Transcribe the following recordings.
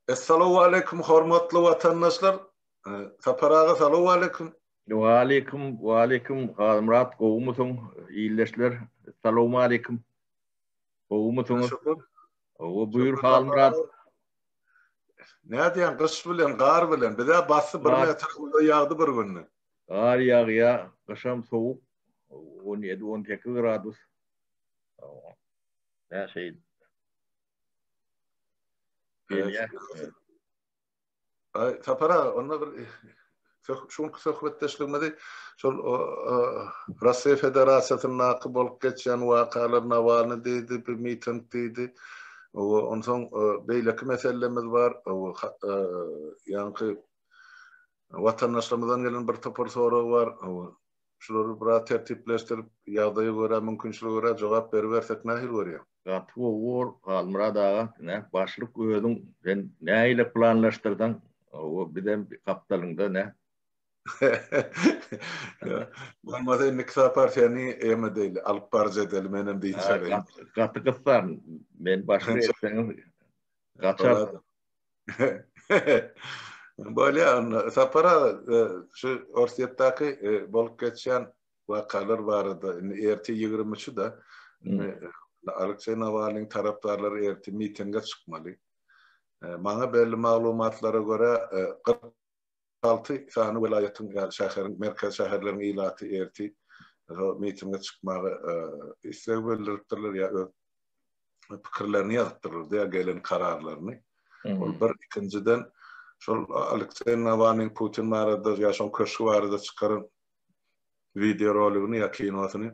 Essalawwaleýkum hormatly watandaşlar. Sapar aga salowwaleýkum. Waleýkim, waleýkim Halmyrat gowumysyň ildeşler Essalawmaleýkim. Gowumysyňyz? Şükür. Hawa buýur Halmyrat. Nädýäň gyş bilen gar bilen bizä basdy bir metr uly ýagdy bir günde. Gar ýagýa gyşam sowuk 17 18 gradus. Nä şeý. Gelýär. Aý, Sapar aga, onda bir şu günki söhbetdeşligimizi şol Russiýa Federasiýasyndaky bolup geçýän wakalar, Nawalny diýdi, bir miting diýdi. Onsoň beýleki meselemiz bar. Ýaňky watandaşlarymyzdan gelen bir topar sorag bar. Şulary biraz tertipleşdirip, ýagdaýa görä, mümkinçilige görä jogap beribersek nähili görýäň? Gaty gowy bor, Halmyrat aga, nä başlyk özüň sen nähili planlaşdyrsaň, hawa bizem gapdalyňda nä. Bolmasa indiki sapar seni eme deýli, alyp baryjy edeli, menem dynç alaýyn. Gaty gyssaryn, men başlyk etseňiz gaçaryn. Bolýar onda. Sapar aga, şu Orsýetdäki bolup geçýän wakalar barada indi ertir 23-de indi Alekseý Nawalnyň tarapdarlary ertir mitinge çykmaly. Maňa belli maglumatlara görä 46 sany welaýatyň ýa şäheriň, merkezi şäherleriň ilaty ertir mitinge çykmaga isleg bildiripdirler ýa öz pikirlerini ýazypdyrlar diýä gelen kararlaryny. Ol bir ikinjiden şol Alekseý Nawalnyň Putin barada ýa şoň köşgi barada çykaran wideo roligini ýa kinosyny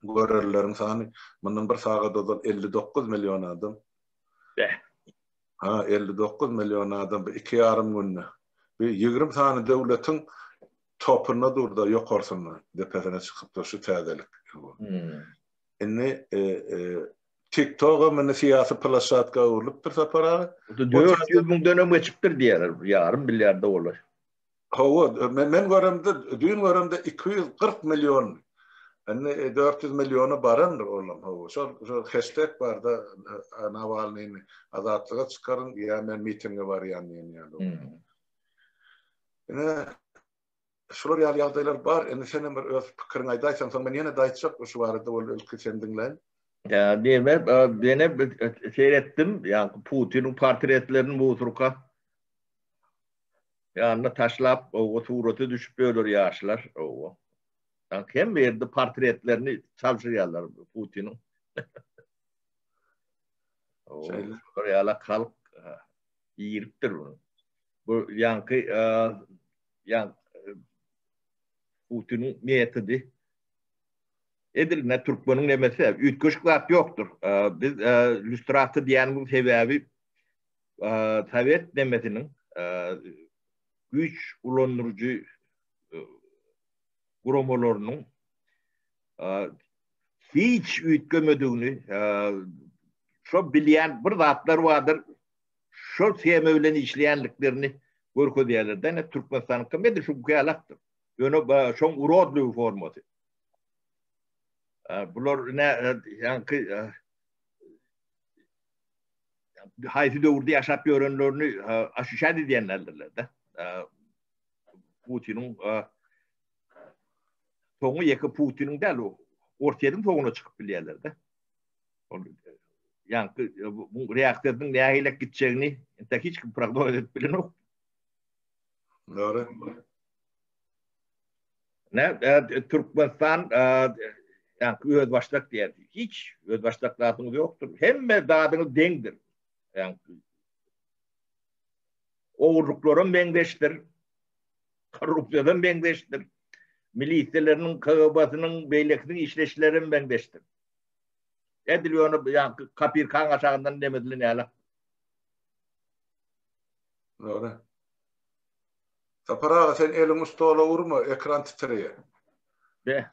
görenleriň sany mundan bir sagat ozal 59 million adam. Beh. Ha, 59 million adam bu iki ýarym günde. Bu 20 sany döwletiň topunda durda ýokarsynda depesine çykypdyr şu täzelik. Hmm. Indi TikTok-am indi syýasy ploşadka öwrülipdir Sapar aga. 400 müňdenem geçipdir diýýärler, ýarym milliarda bolar. Hawa, men göremde, düýn göremde 240 million. Indi 400 milliona barandyr olam, hawa. Şol şol heştek barda Nawalnyny azatlyga çykaryň ýa men mitinge barýan diýen ýaly. Ine Şular ýaly ýagdaýlar bar. Indi senem bir öz pikiriňi aýdaýsaň, soň men ýene-de aýtjak şu barada ol ilki seni diňläýin. Ýa diýme, ýene seretdim, ýaňky Putiniň portretlerini musurka ýanyna taşlap, owa surata düşüp ýörler ýaşlar, owa. Ýaňky hemme ýerde portretlerini çalşyrýarlar Putiniň. Şeýle. Şular ýaly halk giripdir bu. Bu ýaňky ýa Putiniň metody edil ne türkmeniň nemesi üýtgeşik zat ýokdur. Biz lýustrasiýa diýenimiziň sebäbi sowet nemesiniň güýç ulandyryjy guramalarynyň hiç üýtgemedigini şo bilýän bir zatlar bardyr şol tema bilen işleýänliklerini görkezýärler. Däne Türkmenistanyňkam edil şu ýalakdyr. Ýöne şoň urodliwy formasy. Bular ine ýaňky haýsy döwürde ýaşap ýörenlerini aşuşat edýänlerdirler-de. Putiniň soňy ýeke Putiniň däl, Orsýetiň soňuna çykyp bilýärler-de. Ol ýaňky bu reaksiýasynyň nähili gitjegini entek hiç kim prognoz edip bilenok. Dogry. Ne Türkmenistan ýaňky özbaşdak diýer. Hiç özbaşdak zadyňyz ýokdur. Hemme zadyňyz deňdir. Ýaňky ogurlyklaram meňzeşdir. Korrupsiýadam meňzeşdir. Milisiýalarnyň, KGB-synyň, beýlekisiniň işleşlerem meňzeşdir. Edil ýöne ýaňky kopirkaň aşagyndan nemedilen ýaly. Dogry. Sapar aga sen eliňi stola urma, ekran titreýär. Be.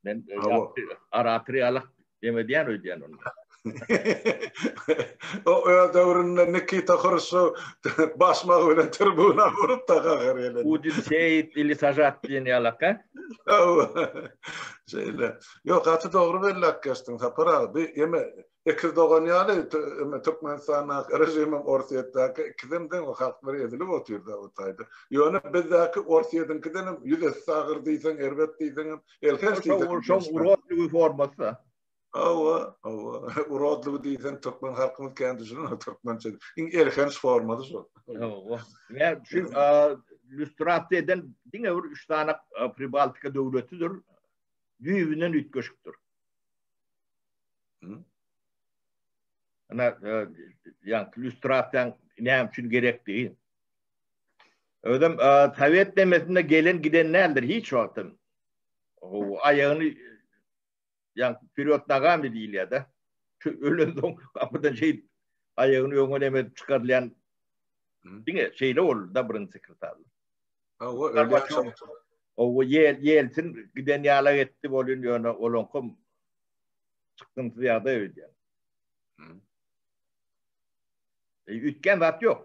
Men ýaňky orator ýaly demedýän öýdýän onda. O öz döwründe Nikita Hruşçow başmagy bilen tribuna urup da gahar gelen. Budem seýit ili sajat diýen ýalak-a. Hawa. Şeýle. Ýok, gaty dogry belläp geçdiň Sapar aga. Bu ýeme. Ekiz dogan ýaly Türkmenistandaky režimem Orsýetdäki ikisem deň o halklar ezilip otyrda o taýda. Ýöne bizdäki Orsýetiňkidenem ýüz esse agyr diýseň erbet diýseňem elhenç diýseň. Şoň urodlywy formasy. Hawa, hawa. Urodlywy diýseň türkmen halkymyz kän düşünenok türkmençe. Iň elhenç formasy şol. Hawa. Ýa şu lýustrasiýa eden diňe bir üç sany Pribaltika döwletidir. Düýbünden üýtgeşikdir. Ana, ýaňky lýustrasiýaň näme üçin gerekdigi. Özem sowet demesinde gelen giden däldir hiç wagtam. O aýagyny ýaňky wperýod nogami diýilýär-de. Şu ölen soň gapydan şeýdip aýagyny öňe neme edip çykarylýan diňe şeýle boldy-da birinji sekretarlar. Hawa, ölýän Hawa, Ýelsin giden ýalak etdi bolýan ýöne olaňkam Çykgynsyz ýagdaý öýdýän. E, üýtgän zat ýok.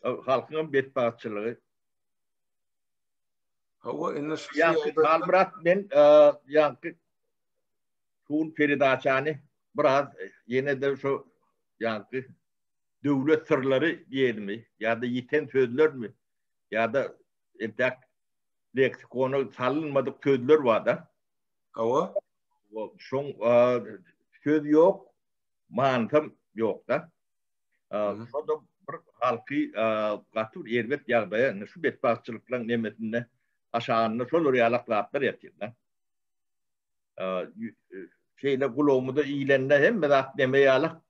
Halkyň hem betbagtçylygy. Hawa, indi şu ýagdaýda Halmyrat men e, ýaňky şul peredaçany biraz ýene-de şu ýaňky döwlet syrlary diýelimi ýa-da ýiten sözlermi ýa-da entäk leksikona salynmadyk sözler bar-da. Hawa. Şoň söz ýok, manysam ýok-da. Şo-da bir halky gaty bir erbet ýagdaýa, indi şu betbagtçylyklaryň nemesinde aşagynda şolar ýalak zatlar ýatyr-da. Şeýle gulagymyza iýlende hemme zat neme ýalak.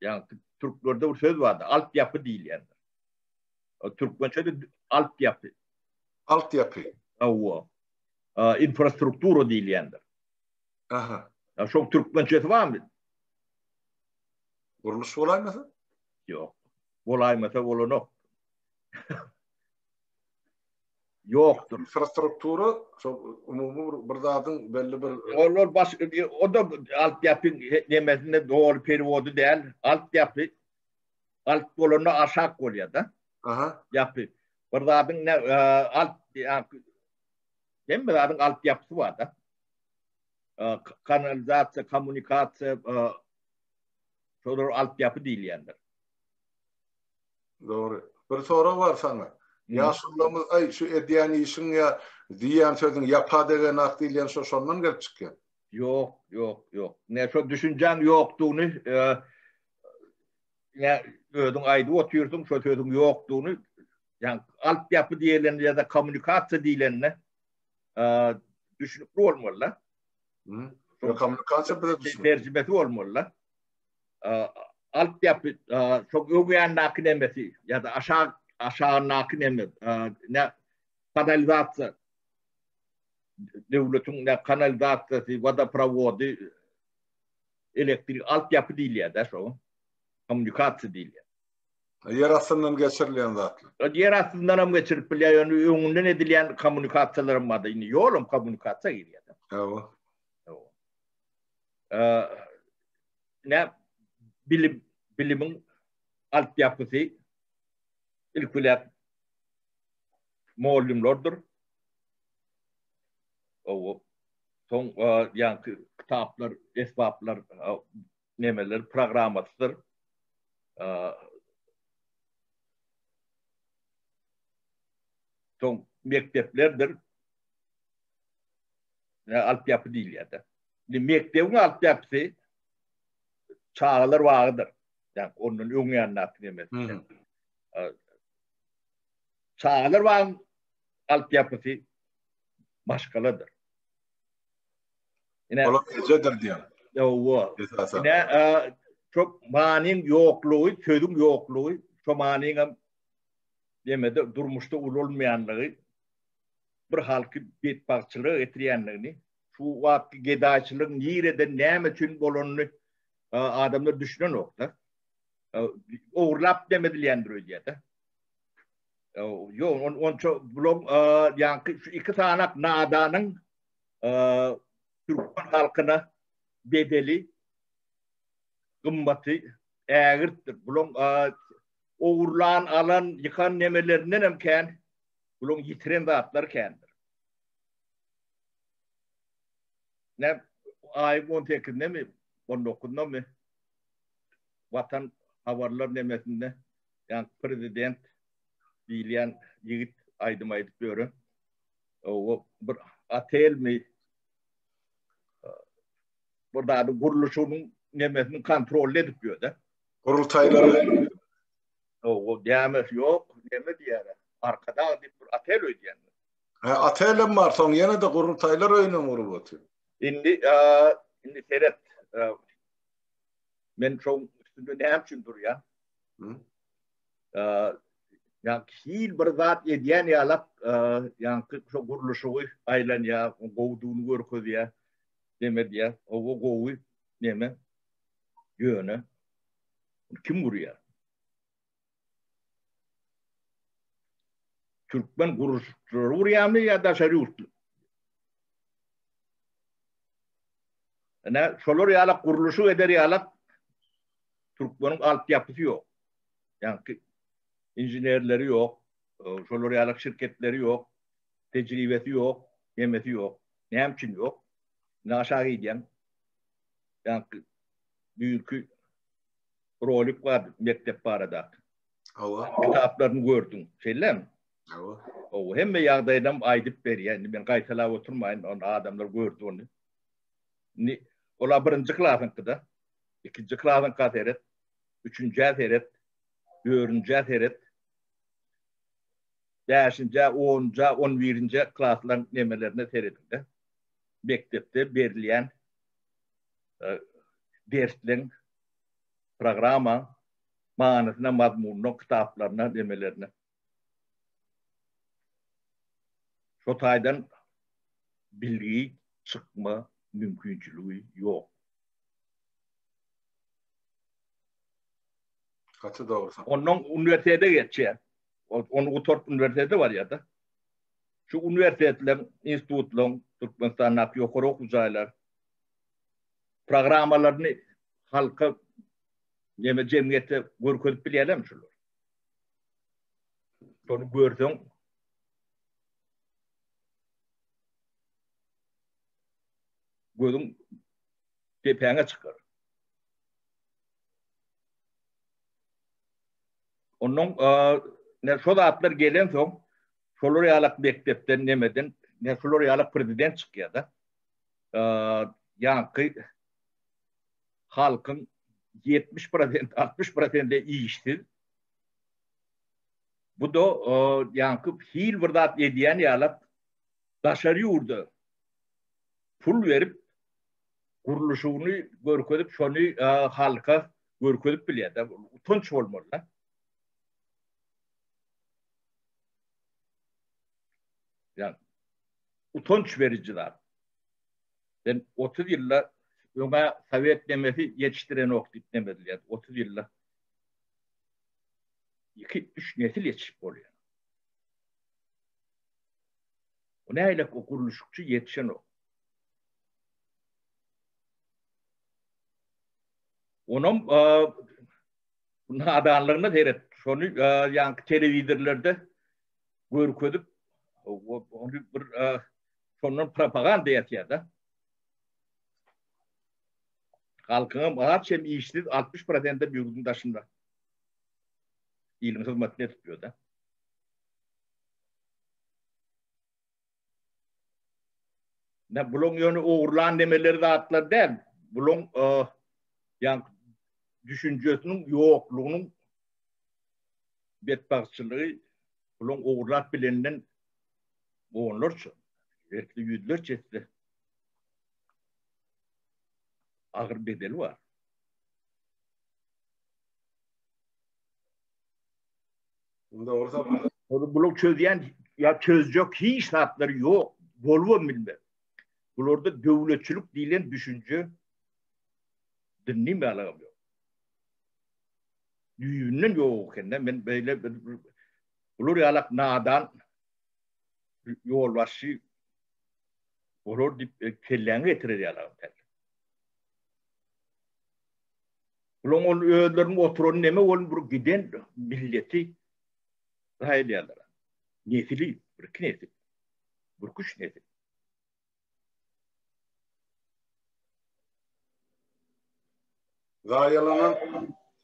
Ýa türklerde bir söz bardy, alt ýapy diýilýändir. Türkmençede alt ýapy. Alt ýapy. Hawa. Infrastruktura diýilýändir. Aha. Şoň türkmençesi barmy? Gurluş bolaýmasa? Ýok. Bolaýmasa bolanok. Ýokdur. Infrastruktura şo umumy bir zadyň belli bir Olar baş o da alt ýapyň nemesinde doly perewody däl. Alt ýapy Alt bolanda aşak bolýar-da. Aha. Ýapy. Bir zadyň ne alt hemme zadyň alt ýapysy bar-da. Kanalizasiýa, kommunikasiýa şolar alt ýapy diýilýändir. Dogry. Bir sorag bar saňa. Ýaşulularymyz aý şu edýän işiň ýa diýýän sözüň ýapa degenak diýilýän şo şondan gelip çykýar. Ýok, ýok, ýok. Ne şo düşünjäň ýokdugyny ýa özüň aýdyp otyrsyň şo sözüň ýokdugyny ýa alt ýapy diýilende ýa-da kommunikasiýa diýilende düşünikli bolmaly-da. Hı. Kommunikasiýa bize düşünikli. Terjimesi bolmaly-da. Alt ýapy şo öň ýandaky nemesi ýa-da aşak aşagyndaky neme ne kanalizasiýa döwletiň ne kanalizasiýasy, wodoprowody elektrik altyapy diýilýär-dä şo. Kommunikasiýa diýilýär. Ýer astyndan geçirilýän zatlar. Ýer astyndan hem geçirip bilýär, ýöne öňünden edilýän kommunikasiýalar hem bar-da. Indi ýol hem kommunikasiýa girýär-de. Hawa. Hawa. Ne bilim bilimiň altyapysy ilki bilen mugallymlardyr. Hawa. Soň ýaňky kitaplar, esbaplar, nemeler programmasydyr. Soň mekdeplerdir. Ne altyapy diýilýär-de. Indi mekdebiň altyapysy çagalar bagydyr. Ýa ondan öň ýandaky nemesi. Çagalar bagyň altyapysy maşgaladyr. Ine, Olar ejedir diýen. Ýowa. Ine, şo manyň ýoklugy, sözüň ýoklugy, şo manyň hem demede durmuşda ulanylmaýanlygy bir halky betbagtçylyga getirýänligini, şu wagtky gedaýçylygyň nireden, näme üçin bolanyny adamlar düşünenok-da. Ogurlap dem edilýändir öýdýär-de. Ýok, onça bulaň ýaňky şu iki sanak nadanyň türkmen halkyna bedeli gymmaty ägirtdir. Bulaň ogurlan, alan, ýykan nemelerinden hem kän, bulaň ýitiren zatlary kändir. Näme? aýyň 18-inde mi, 19-ynda mi Watan habarlar nemesinde ýaňky prezident diýilýän ýigit aýdym aýdyp ýören. O bir otelmi bir zady gurluşygynyň nemesini kontrol edip ýörde. Gurultaýlary O dämesi ýok, neme diýýärler. Arkadag diýip bir otel öýdýän. Hä, otelem bar, soň ýene-de gurultaýlar öýünem gurup otyr. Indi, indi seret. Men şoň üstünde näme üçin durýan? Ýa hil bir zat edýän ýalak, ýaňky şo gurluşygy aýlanýar, gowudygyny görkezýär, neme diýýär, oba gowy, neme. Ýöne kim gurýar? Türkmen gurluşykçylary gurýarmy ýa daşary ýurtly? Ine, şolar ýalak gurluşyk eder ýalak türkmeniň altyapysy ýok. Ýaňky inženerleri ýok, şolar ýalak şirketleri ýok, tejribesi ýok, nemesi ýok. Näme üçin ýok? Ine aşak gidýäň. Ýaňky düýnki rolik bar mekdep baradaky. Hawa. Kitaplaryny gördüň, şeýlemi? Hawa. Hawa, hemme ýagdaýynam aýdyp berýär. Indi men gaýtalap oturmaýyn, ony adamlar gördi ony. Indi ola birinji klasyňkyda, ikinji klasyňka seret, üçünjä seret, dördünjä seret, bäşinjä, onunja, on birinjä klaslaryň nemelerine serediň-de. Mekdepde berilýän e, dersleň programma manysyna, mazmunyna, kitaplaryna, nemelerine. Şo taýdan bilgi çykma mümkinçiligi ýok. Gaty dogry. Ondan uniwersitete geçýär. Ony gutaryp uniwersitete barýar-da. Şu uniwersitetleriň, institutlaryň, Türkmenistandaky ýokary okuw jaýlar programmalaryny halka neme jemgyýete görkezip bilýärlermi şular? Şony görseň gözüň depäňe çykar. Ondan ne şo zatlar gelensoň şolar ýalak mekdepden nemeden ne şolar ýalak prezident çykýar-da. Ýaňky halkyň 70 prosent, 60 prosenti işsiz. Bu da ýaňky hil bir zat edýän ýalak daşary ýurda pul berip gurluşygyny görkezip şony halka görkezip bilýär-de. Utanç bolmaly-da. Ýa utanç beriji zat. Sen 30 ýylda öňe sowet nemesi ýetişdirenok diýip neme edilýär. 30 ýylda 2-3 nesil ýetişip bolýar. O nähili o gurluşykçy ýetişenok. Onam nadanlygyna seret. Şony ýaňky telewizorlarda görkezip ony bir şondan propaganda ýasýar-da. Halkyňam aç hem işsiz 60 prosent ýurduň daşynda. Iliň hyzmatyny edip ýör-de. Ne bulaň ýöne ogurlan nemeleri zatlar däl. Bulaň ýa düşünjesiniň ýoklugynyň betbagtçylygy bulaň ogurlap bilenden onlarça, belki ýüzlerçe esse agyr bedeli bar. Dogry tapyň. Ony bular çözýän ýa çözjek hiç zatlary ýok, bolubam bilmez. Bularda döwletçilik diýlen düşünje dindim ýalagam ýok. Düýbünden ýok ekende men beýle bular ýalak nadan ýolbaşçy bolar diýip e, kelläňi getirer ýalagam däl. Bulan ol özleriniň oturan neme bolun bir giden milleti raýlaýarlar. Nesili, bir iki nesil. Bir üç nesil. Zaýalanan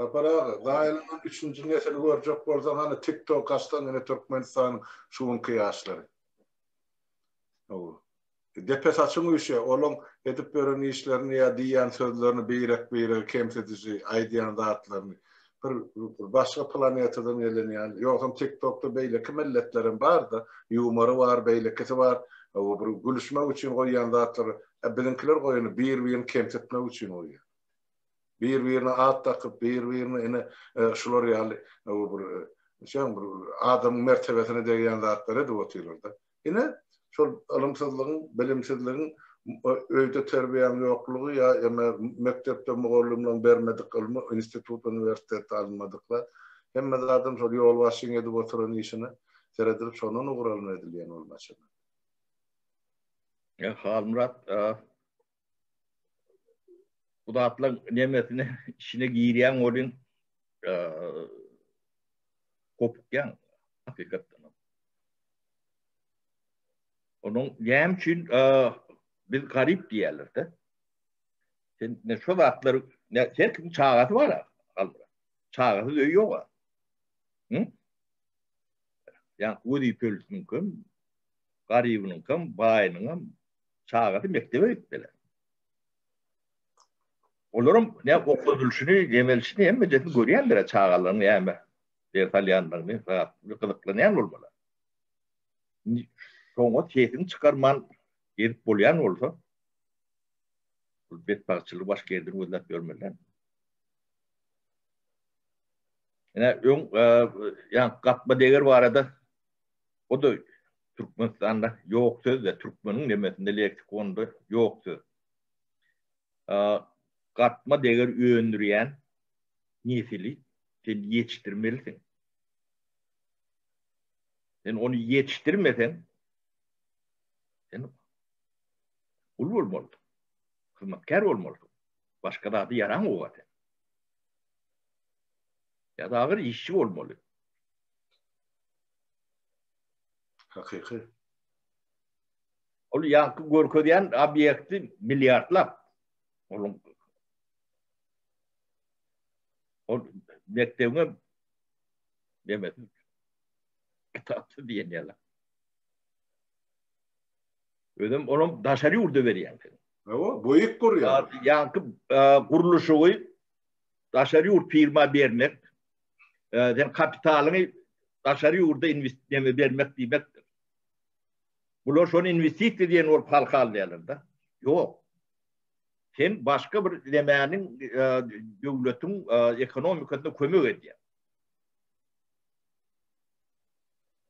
Sapar aga, zaýalanan üçünji nesili görjek bolsaň hany tik tok açsaň ine Türkmenistanyň şu günki ýaşlary. Hawa. Depe saçyň üýşýär. Olaň edip ýören işlerini ýa diýýän sözlerini birek-biregi kemsidiji aýdýan zatlaryny bir başga planetadan gelen ýaly. Ýogsam tik tokda beýleki milletlerem bar-da, ýumory bar, beýlekisi bar. Hawa, bir gülüşmek üçin goýýan zatlary, a biziňkiler goýany bir-birini kemsitmek üçin goýýar. Bir-birine at dakyp, bir-birine ine şular ýaly bir şeň bir adamyň mertebesine degýän zatlary edip otyrlar-da. Ine, şol ylymsyzlygyň, bilimsizligiň, öýde terbiýäň ýoklugy ýa eme mekdepde mugallymlaryň bermedik ylmy, institut, uniwersitetde alynmadyk zat. Hemme zadam şol ýolbaşçyň edip oturan işine seredilip şondan ugur alnyp edilýän ol mesele. Ýa Halmyrat, bu zatlaryň nemesine içine girýäň welin gopukýaň hakykatdan. Onuň näme üçin biz garyp diýýärler-de. Sen ne şu zatlar ne her kimiň çagasy bar Halmyrat. Çagasyz öý ýok. Hı? Ýa wezipelisiniňkem, garybynyňkam, baýynyňam çagasy mekdebe gitmeli. Olaryň ne okadylyşyny, gemelişini hemmejesini görýändir çagalaryň näme ders alýandygyny, gyzyklanýan bolmaly. Şoňa sesiňi çykarman gezip bolýan bolsa, bu betbagtçylygy başga ýerden gözläp ýörmeli däl. Ine öň ýa gatma deger barada o-da Türkmenistanda ýok söz-de, türkmeniň nemesinde leksikonda ýok söz. Gatma deger öndürýän nesili sen ýetişdirmelisiň. Sen ony ýetişdirmeseň, sen gul bolmalysyň, hyzmatkär bolmalysyň. Başga zada ýaraňok-a sen. Ýa-da agyr işçi bolmaly. Hakyky. Ol ýaňky görkezýän obýekti milliardlap. Onuň ol mekdebiňem nemesi kitapsyz diýen ýaly. Özem onam daşary ýurda berýän sen. Hawa, buýuk gurýar. Ýaňky gurluşygy daşary ýurt firma bermek, sen kapitalyňy daşary ýurda neme bermek diýmekdir. Bular şony inwestisiýa diýen bolup halka alýarlar-da. Ýok. Sen başga bir nemäniň döwletiň ekonomikasyna kömek edýäň.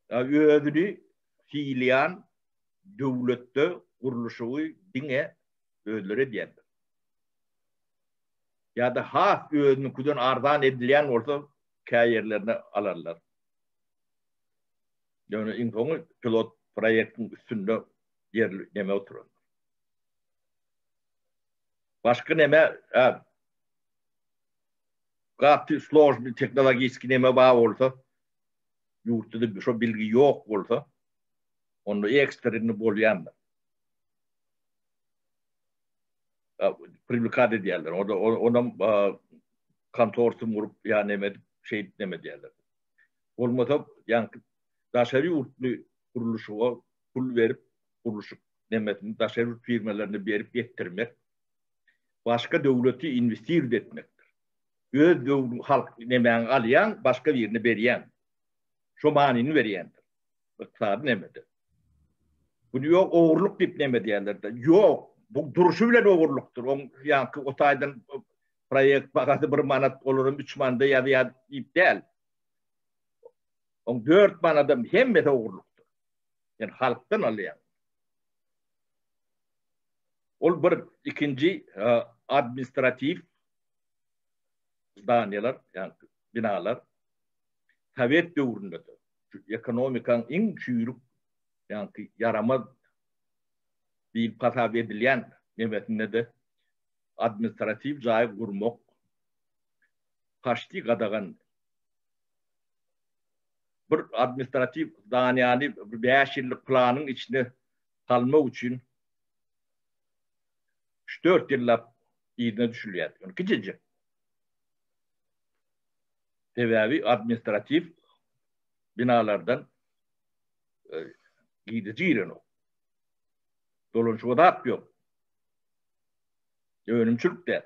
Özüni sylaýan döwletde gurluşygy diňe özleri edýändir. Ýa-da has özüniňkiden arzan edilýän bolsa kä ýerlerine alarlar. Ýöne iň soňy pilot proýektiň üstünde ýerli neme oturandyr. Başga neme gaty složnyý tehnologiski neme bar bolsa, ýurtda-da şo bilgi ýok bolsa, onda ekstrenni bolýandyr. Priwlikat edýärler. Onda onam kontorsium gurup ýa neme edip şeýdip neme edýärler. Bolmasa ýaňky daşary ýurtly gurluşyga pul berip gurluşyk nemesini daşary ýurt firmalaryna berip etdirmek başga döwleti inwestird etmekdir. Öz döwrüň halk nemäňi alýaň başga birine berýäň. Şo manyny berýändir. Ykdysady nemede. Bunu ýok ogurlyk diýip neme diýerler-de. Ýok, bu durşy bilen ogurlykdyr. Oň ýaňky o taýdan proýekt bahasy bir manat, olaram üç manada ýazýar diýip däl. Oň dört manadam hemmesi ogurlykdyr. Sen halkdan alýaň. Ol bir ikinji administratiw zdaniýalar, ýagny binalar sowet döwründe-de şu ekonomikaň iň çüýrük, ýagny ýaramaz diýlip hasap edilýän nemesinde-de administratiw jaý gurmak paşti gadagandy. Bir administratiw zdaniýany bir bäş ýyllyk planyň içine salmak üçin üç-dört ýyllap yzyna düşülýärdi. Ýöne kiçijik. Sebäbi administratiw binalardan girdeji girenok. Dolanyşyga zat ýok. Önümçilik däl.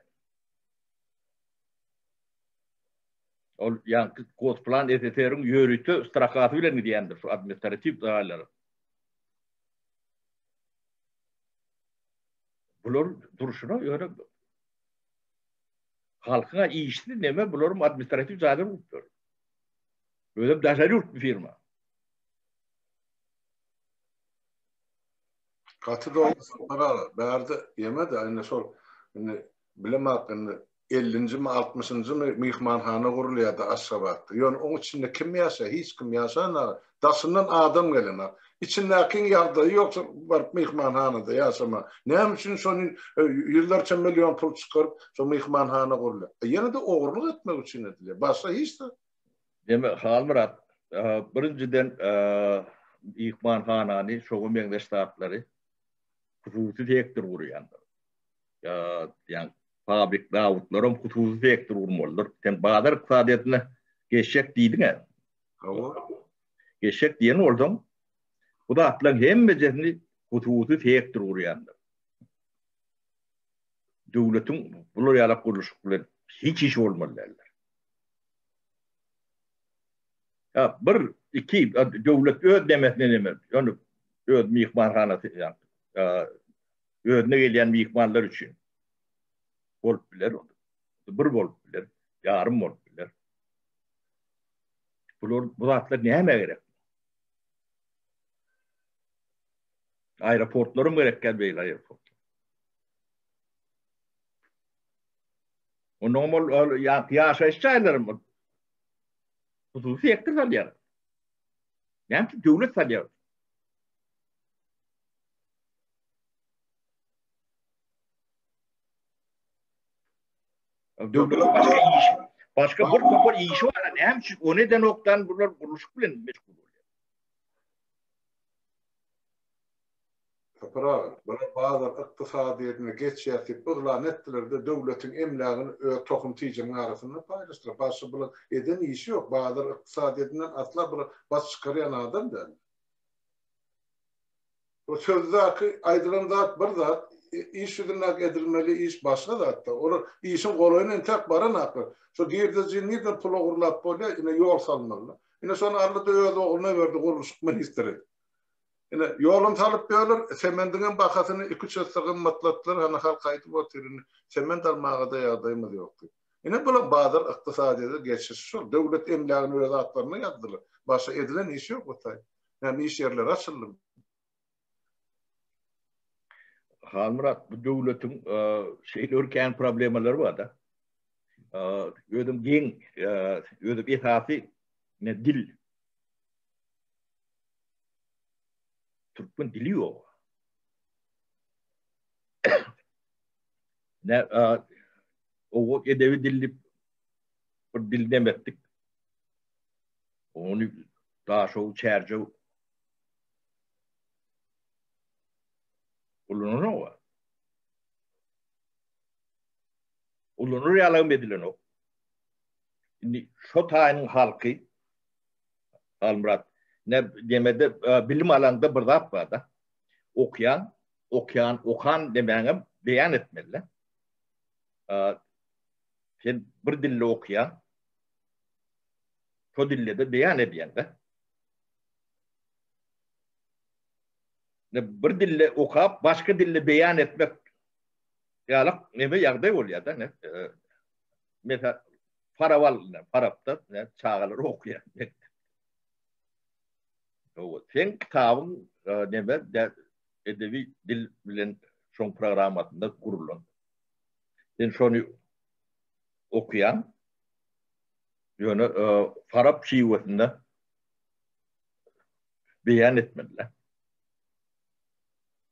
Ol ýaňky Gosplan SSR-iň ýörite strakasy bilen gidýändir şu administratiw jaýlara. Bular durşuna ýöne halkyň işsiz neme bularyň administratiw jaýlar gurupdyr. Özem daşary ýurtly firma. Gaty dogry Sapar aga. Bärde ýeme-de indi şol indi bilemok indi ellinjimi altmyşynjymy myhmanhana gurulýardy Aşgabatda. Ýöne oň içinde kim ýaşaýar? Hiç kim ýaşanok. Daşyndan adam gelenok. Içindäkiň ýagdaýy ýok şol baryp myhmanhanada ýaşama. Näme üçin şony ýüzlerçe million pul çykaryp şo myhmanhana gurulýar? Ýene-de ogurlyk etmek üçin edilýär. Başga hiç zat. Deme Halmyrat, birinjiden myhmanhanany şoňa meňzeş zatlary hususy sektor gurýandyr. Ýa fabrik, zawodlaram hususy sektor gurmalydyr. Sen bazar ykdysadyýetine geçjek diýdiň-ä. Hawa. Geçjek diýen bolsaň, bu zatlaryň hemmejesini hususy sektor gurýandyr. Döwletiň bular ýalak gurluşyk bilen hiç işi bolmaly däldir. Ýa bir, iki döwlet öz nemesine neme, ýöne öz myhmanhanasy ýa özüne gelýän myhmanlar üçin bolup biler. Bir bolup biler, ýarym bolup biler. Bular bu zatlar nämä gerek? Aeroportlaram gerekkä beýle aeroport. Ondan ol ýaşaýyş jaýlarym hususy sektor salýar. Näme üçin döwlet salýar? Döwlet başga iş, başga bir topar işi bar. Näme üçin ony edenokdan bular gurluşyk bilen meşgul bolýar? Sapar aga, bular bazar ykdysadyýetine geçýäs diýip yglan etdiler-de, döwletiň emlägini öz tohum-tijiniň arasynda paýlaşdylar. Başga bular eden işi ýok. Bazar ykdysadyýetinden asla bular baş çykarýan adam däl. Bu sözdäki aýdylan zat bir zat, iş ýüzündäki edilmeli iş başga zat-da. Olar işiň golaýyna entäk baranaklar. Şo girdejini nirden pul ogurlap bolýar, ine ýol salmaly. Ine şony aldy-da öz ogluna berdi gurluşyk ministri. Ine, ýolam salyp ýörler, semendiňem bahasyny iki-üç esse gymmatlatdylar, hany halk aýdyp otyr indi, sement almaga-da ýagdaýymyz ýok diýip. Ine, bulam bazar ykdysadyýete geçişi şol, döwlet emlägini öz atlaryna ýazdylar. Başga edilen iş ýok o taý. Näme iş ýerleri açyldymy? Halmyrat, bu döwletiň şeýle bir kän problemalary bar-da. Özem geň, özem esasy ine dil. Türkmen dili ýok. Ne o edebi dil diýip bir dil demetdik. Ony Daşow, Çärjew ulananok. Ulanar ýalagam edilenok. Indi şo taýynyň halky Halmyrat, ne demede bilim alanda bir zat bar-da. Okýan, okýan, okan demäňem beýan etmeli-de. Sen bir dilde okýaň, şo dilde-de beýan edýäň-de. Ne bir dilde okap, başga dilde beýan etmek ýalak neme ýagdaý bolýar-da, ne. Mesela Farap aldylar. Farapda çagalar okuýar. Hawa, seň kitabyň neme edebi dil bilen şoň programmasynda gurulan. Sen şony okuýaň. Ýöne Farap şiwesinde beýan etmeliler.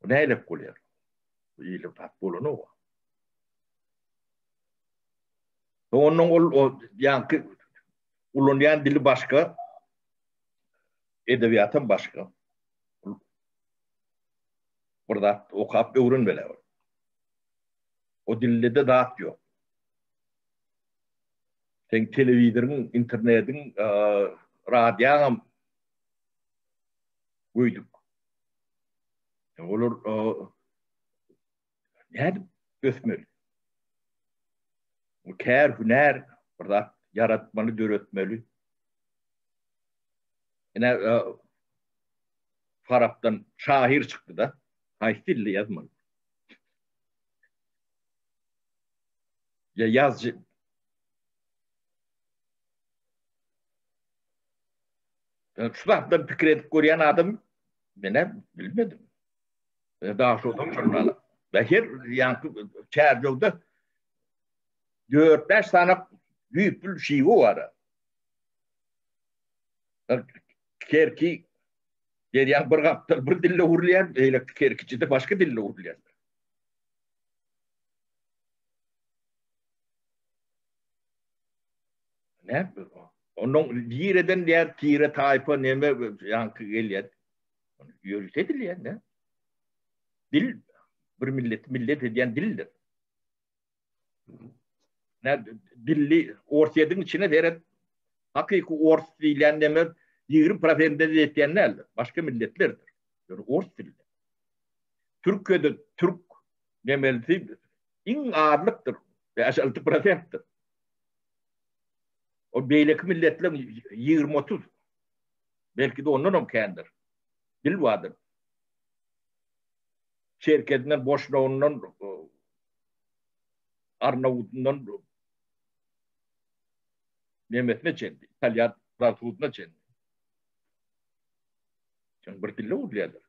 Bu nähili bolýar? Bu ýyly zat bolanok. Ondan ol ýaňky ulanýan dili başga, edebiýatam başga. Bir zat okap öwrenmeli ol. O dilde-de zat ýok. Seň telewizoryň, internetiň, radioňam göýdük. Olar nädip ösmeli? Kär, hünär bir zat ýaratmaly, döretmeli. Ine, Farapdan şahyr çykdy-da. Haýsy dilde ýazmaly? Ýa ýazyjy. Şu zatdan pikir edip görýän adam men-ä bilmedim. Daşoguzam şonda. Ve her ýaňky Çärjewde 4-5 sany düýpli şiwe bar. Kerki derýaň bir gapdal bir dilde gürleýär, beýleki kerkiçide başga dilde gürleýär. Ne? Ondan nireden diýär, tire taýpa neme ýaňky gelýär. Ýörite edilýär, ne? Dil bir millet millet edýän dildir. Ne dilli Orsýetiň içine seret. Hakyky ors diýilýän neme 20 prosente ýetýän däldir. Başga milletlerdir. Ýöne ors dilli. Türkiýede türk nemelisi iň azlykdyr. 5-6 prosentdir. O beýleki milletler 20-30 belki-de ondan hem kändir. Dil bardyr. Çerkezinden, Boşnagyndan, Arnawudyndan nemesine çenli, italýan, fransuzyna çenli. Şoň bir dilde gürleýärler.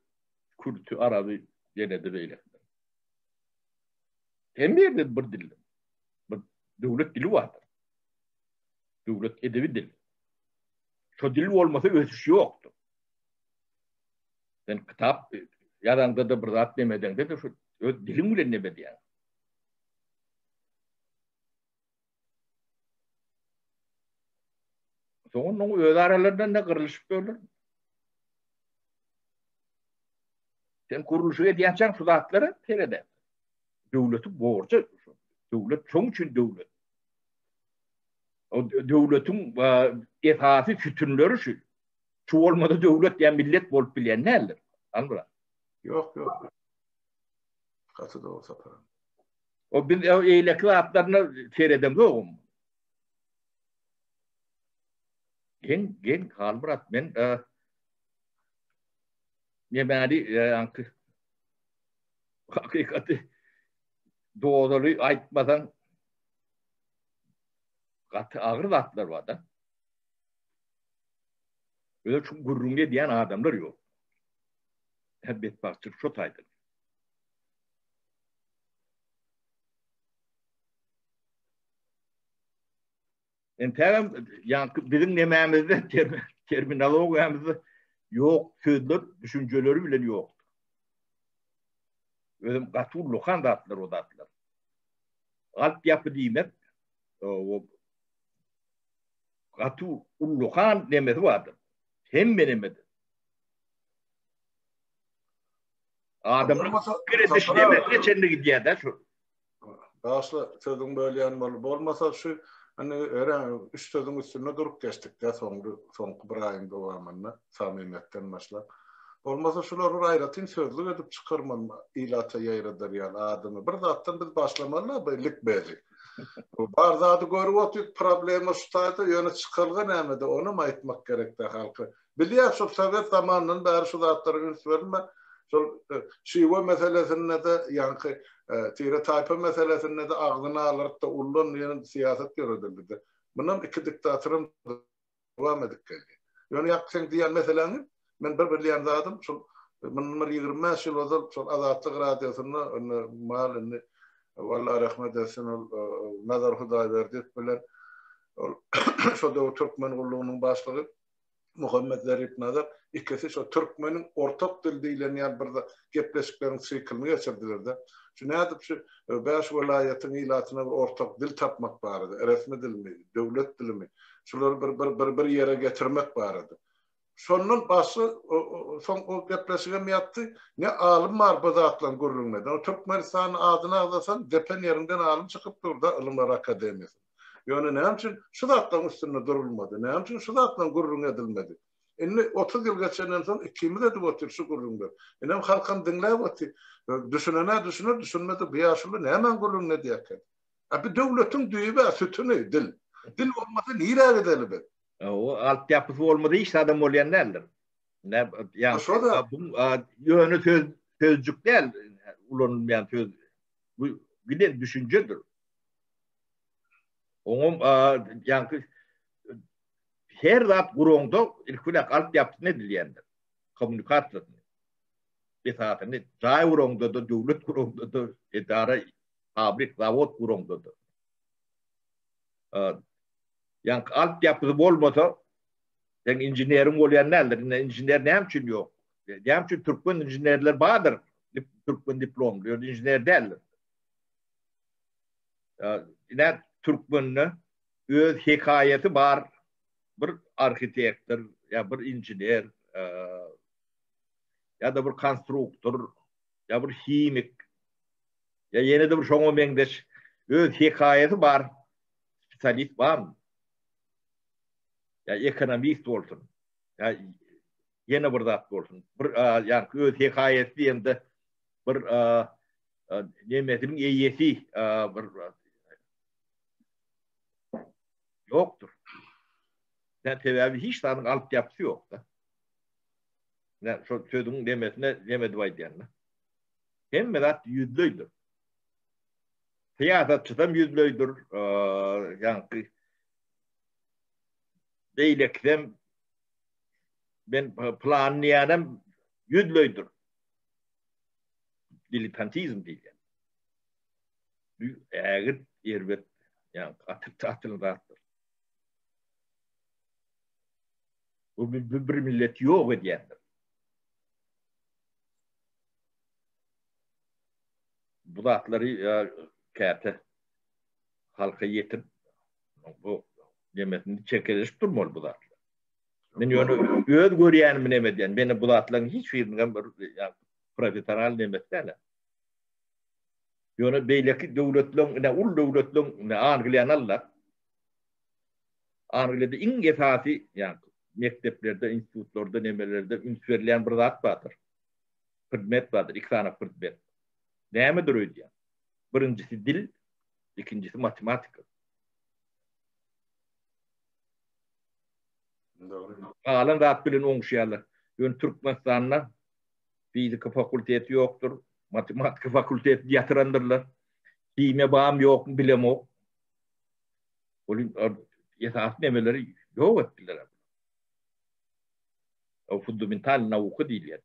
Kürti, araby, ýene-de beýlekiler. Hemme ýerde bir dilde. Bir döwlet dili bardyr. Döwlet edebi dil. Şo dil bolmasa ösüş ýokdur. Sen kitap ýazaňda-da bir zat neme edeňde-de şu öz diliň bilen neme edýäň. Soň onuň öz aralaryndan da gyrlyşyp ýörler. Sen gurluşyk edýänçäň şu zatlara seredä. Döwletiň borjy şu. Döwlet şoň üçin döwlet. O döwletiň esasy sütünleri şu. Şu bolmasa döwlet ýa millet bolup bilýän däldir. Almyrat. Ýok, ýok. Gaty dogry Sapar. O biz eýleki zatlaryna seredemzogam. Geň, geň Halmyrat men nemäni ýaňky hakykaty dozaly aýtmasaň gaty agyr zatlar bar-da. Özi şu gürrüňi edýän adamlar ýok. Hä betbagtçylyk şo taýdan. Entägem ýaňky biziň nemämizde terminologiýamyzda ýok sözler düşünjeleri bilen ýokdur. Özem gaty ullakan zatlar o zatlar. Alp ýapy diýmek o gaty ullakan nemesi bardyr. Hemme nemede. Adamlar pikir ediş nemesine çenli gidýär-de şu. Bagyşla sözüňi bölýän bol bolmasa şu indi örän üç sözüň üstünde durup geçdikdä soňky soňky bir aýyň dowamynda samymetden başlap. Bolmasa şular bir aýratyn sözlük edip çykarmaly ilata ýaýradar ýaly adama bir zatdan biz başlamaly bu likbezi. Bar zady görüp otyk problema şu taýda ýöne çykalga nämede onam aýtmak gerekdä halka. Bilýär şol sowet zamanyndan bäri şu zatlara üns berilmän, şol şiwe meselesinde-de, ýaňky tire-taýpa meselesinde-de agzyny alyryp-da ullan diýen syýasat ýöredildi-de. Mundan iki diktatoram dowam edip geldi. Ýöne ýaňky seň diýýän meseläňi men bir bilýän zadym şol mundan bir 25 ýyl ozal şol Azatlyk radiosynda indi mal indi Alla rehmet etsin ol Nazar Hudaýberdiýew bilen ol şo döwür Türkmen gullugynyň başlygy Muhammet Zerip Nazar ikisi şo türkmeniň ortak dil diýlen ýaly bir gepleşikleriň siklini geçirdiler-de. Şu nädip şu bäş welaýatyň ilatyna bir ortak dil tapmak barada, resmi dilmi, döwlet dilimi, şulary bir bir bir bir ýere getirmek barada. Şondan başga soň o gepleşigem ýatdy. Ne alym bar bu zatlaryň gürrüňine. O Türkmenistanyň adyny agzasaň, depen ýeriňden alym çykyp dur-da Ylymlar akademiýasynda. Ýöne näme üçin şu zatlaryň üstünde durulmady? Näme üçin şu zatlaryň gürrüňi edilmedi? Indi 30 ýyl geçenden soň ikimiz edip otyrys şu gürrüňleri. Inem halkam diňläp otyr. Düşünen-ä düşüner, düşünmedik bu ýaşuly nämäň gürrüňini edýärkä? A bu döwletiň düýbi-ä, sütüni, dil. Dil bolmasa nirä gideli biz? O altyapysy bolmasa hiç zadam bolýan däldir. Ne ýa bu ýöne söz sözcük däl ulanylmaýan söz. Bu giden düşünjedir. Oňam ýaňky her zat guraňda ilki bilen altyapysyny edilýändir. Kommunikasiýasyny. Esasyny jaý guraňda-da, döwlet guraňda-da, edara, fabrik, zawod guraňda-da. Ýaňky altyapysy bolmasa, Sen inženeriň bolýan däldir. Indi inžener näme üçin ýok? Näme üçin türkmen inženerler bardyr? Türkmen diplomly, ýöne inžener däldir. Ine türkmende öz hekaýasy bar bir arhitektor ýa bir inžener ýa-da bir konstruktor ýa bir himik ýa ýene-de bir şoňa meňzeş öz hekaýasy bar spesialist barmy? Ýa ekonomist bolsun, ýa ýene bir zat bolsun. Bir ýa öz hekaýasy diýende bir nemesiniň eýesi bir ýokdur. Ýa sebäbi hiç zadyň altyapysy ýok-da. Ýa şol sözüň nemesine neme edip aýdýan-da. Hemme zat ýüzleýdir. Syýasatçysam ýüzleýdir, ýaňky beýlekisem men plan diýýänem ýüzleýdir. Diletantizm diýilýär. Bu ägirt erbet, ýa gaty atylan zatdyr. Bu bir milleti ýok edýändir. Bu zatlary käte halka ýetirip bu nemesini çekeleşip durmaly bu zatlar. Men ýöne öz görýänimi neme edýän. Men bu zatlaryň hiç biriniň hem bir professional nemesi däl. Ýöne beýleki döwletleriň, ine uly döwletleriň, ine Angliýany al-da. Angliýada iň esasy, ýa mekdeplerde, institutlarda, nemelerde üns berilýän bir zat bardyr. Predmet bardyr, iki sany predmet. Nämedir öýdýäň? Birinjisi dil, ikinjisi matematika. Dogry. Galan zat bilen oňuşýarlar. Ýöne Türkmenistanda fizika fakulteti ýokdur, matematika fakultetini ýatyrandyrlar. Himiýa barmy ýokmy bilemok. Ol esasy nemeleri ýok etdiler. O fundamental nauka diýilýär.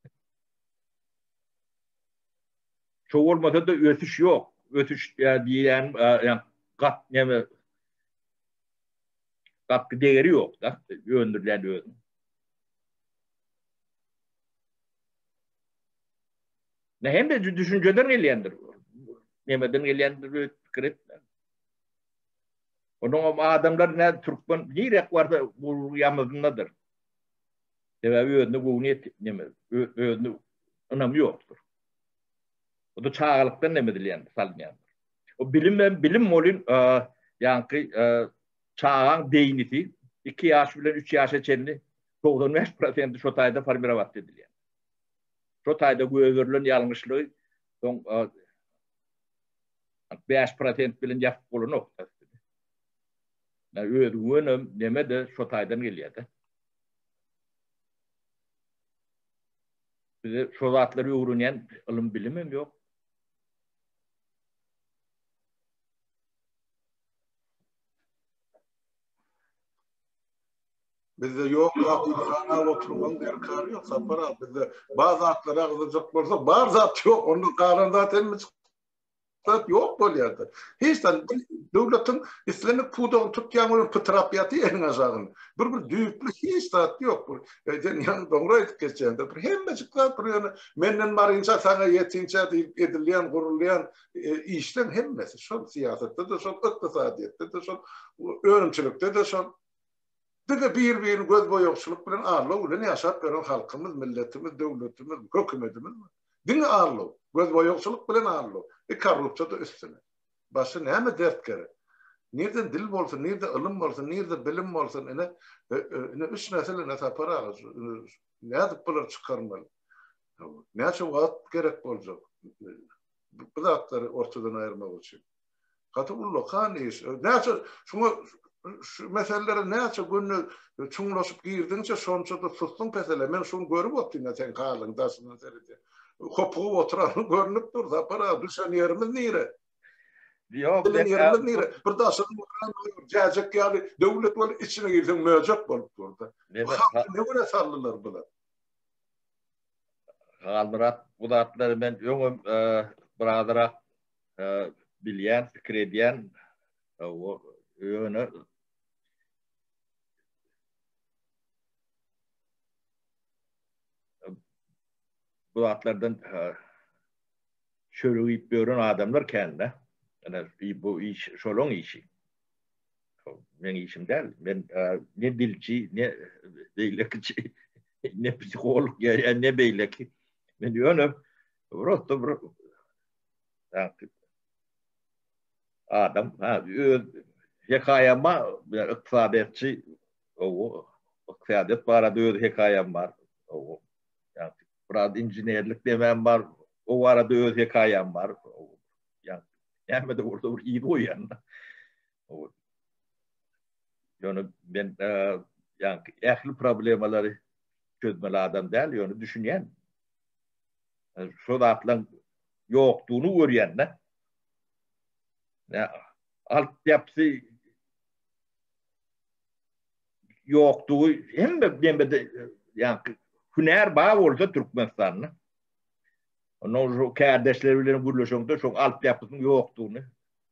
Şo bolmasa-da ösüş ýok. Ösüş diýýän ýa gat neme gatky degeri ýok-da öndürilýän özüň. Ne hem de düşünjeden gelýändir. Nemeden gelýändir öýdüp pikir etme. Onuň adamlar ne türkmen nirek barsa bu ýamyzyndadyr. Sebäbi özüne göwni ýet neme özüne ynamy ýokdur. O da çagalykdan neme edilýän salynýandyr. O bilim hem bilim bolun ýaňky çagaň beýnisi 2 ýaş bilen 3 ýaşa çenli 95 prosenti şo taýda formirowat edilýär. Şo taýda göberilen ýalňyşlygy soň 5 prosent bilen ýapyp bolanok. Özgüwenem neme-de şo taýdan gelýär-de. Bize şo zatlary öwrenýän ylym bilimem ýok. Bizde ýok zatlary sanap oturmagyň derkary ýok Sapar aga. Bizde bar zatlary agzajak bolsak bar zat ýok. Onda galan zat hemme zat ýok bolýar-da. Hiç zat döwletiň islendik pudagyny tutýaň welin pytrap ýatyr eliň aşagynda. Bir bir düýpli hiç zat ýok. Bir sen ýaňy dogry aýdyp geçýäň-de bir hemmejik zat bir ýöne menden barynça saňa ýetinçä diýip edilýän gurulýan işleň hemmesi şol syýasatda-da şol ykdysadyýetde-de şol önümçilikde-de şol. Diňe bir-birini göz boýagçylyk bilen aldaw bilen ýaşap ýören halkymyz, milletimiz, döwletimiz, hökümetimiz bar. Diňe aldaw, göz boýagçylyk bilen aldaw. E korrupsiýa-da üstüne. Başga näme dert gerek? Nirden dil bolsun, nirde ylym bolsun, nirde bilim bolsun, ine, ine üç nesil ine Sapar aga, nädip bulary çykarmaly? Näçe wagt gerek boljak bu zatlary ortadan aýyrmak üçin? Gaty ullakan iş. Näçe şuňa şu meselelere näçe günde çuňlaşyp girdiňçe şonça-da sussuň peseler. Men şuny görüp otyryn seň halyňy daşyndan seredýän. Hopugyp oturanyň görnüp dur Sapar aga, düşen ýerimiz nire? Ýok, Bilen ýerimiz nire? Bir daşyny görýän jäjek ýaly döwlet bolup içine girseň möjek bolup dur-da. Halky ne güne saldylar bular? Halmyrat bu zatlary men öňem birazrak bilýän, pikir edýän. Ýöne bu zatlardan çörek iýip ýören adamlar kän-de. Ine, bu iş şolaň işi. Meň işim däl. Men ne dilçi, ne beýlekiçi, ne psiholog, ýa ne beýleki. Men ýöne prosto bir adam, ha, öz hekaýama ykdysadyýetçi, ykdysadyýet barada öz hekaýam bar. Biraz inženerlik demem bar, o barada öz hekaýam bar. Ýa näme-de bolsa bir yz goýýan. Ýöne men ýa ähli problemalary çözmeli adam däl, ýöne düşünýän. Şo zatlaryň ýokdugyny görýän-de. Ýa altyapsy ýokdugy hemme demede ýa hünär bar bolsa Türkmenistanda. Ondan şu kärdeşler bilen gürleşeňde şoň altyapysynyň ýokdugyny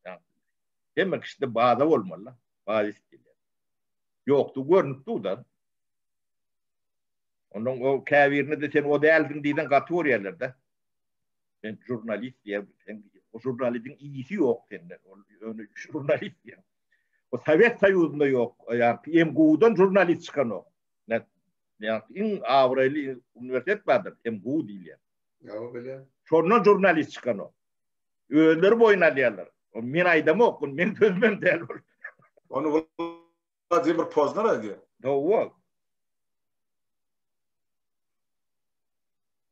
ýa hemme kişide baza bolmaly, bazis diýilýär. Ýokdugy görnüp dur-da. Ondan o käbirine-de sen o dälsiň diýseň gaty görýärler-de. Sen žurnalist diýýär, sen o žurnalistiň iyisi ýok sende. Ol ýöne žurnalist diýýär. O Sowet Soýuzynda ýok. Ýa MGU-dan žurnalist çykanok. Ýa iň abraýly uniwersitet bardyr, MGU diýilýär. Ýa bilýän. Şondan žurnalist çykanok. Özleri boýun alýarlar. O men aýdamok, ol meň sözüm hem däl ol. Ony Wladimir Pozner aýdýar. Hawa.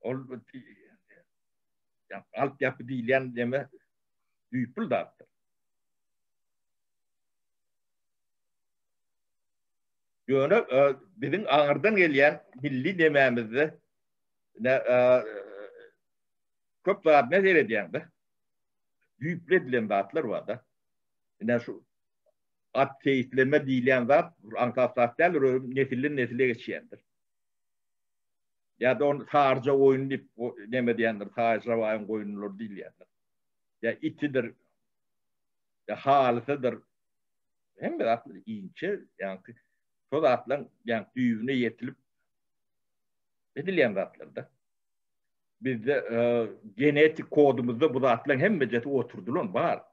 Ol ýa altyapy diýilýän neme düýpli zatdyr. Ýöne e, biziň aňyrdan gelýän milli nemämizde ne e, köp zat ne seredýäňde düýpli edilen zatlar bar-da. Ine şu at seýisleme diýilýän zat aňsat zat däldir, o nesilden nesile geçýändir. Ýa-da ony sarja goýun diýip neme diýendir, sarja baýyň goýunlary diýilýändir. Ýa itidir, ýa halysydyr. Hemme zatlar inçe, ýaňky şo zatlaryň ýaňky düýbüne ýetilip edilýän zatlar-da. Bizde e, genetik kodumyzda bu zatlaryň hemmejesi oturdylan bar.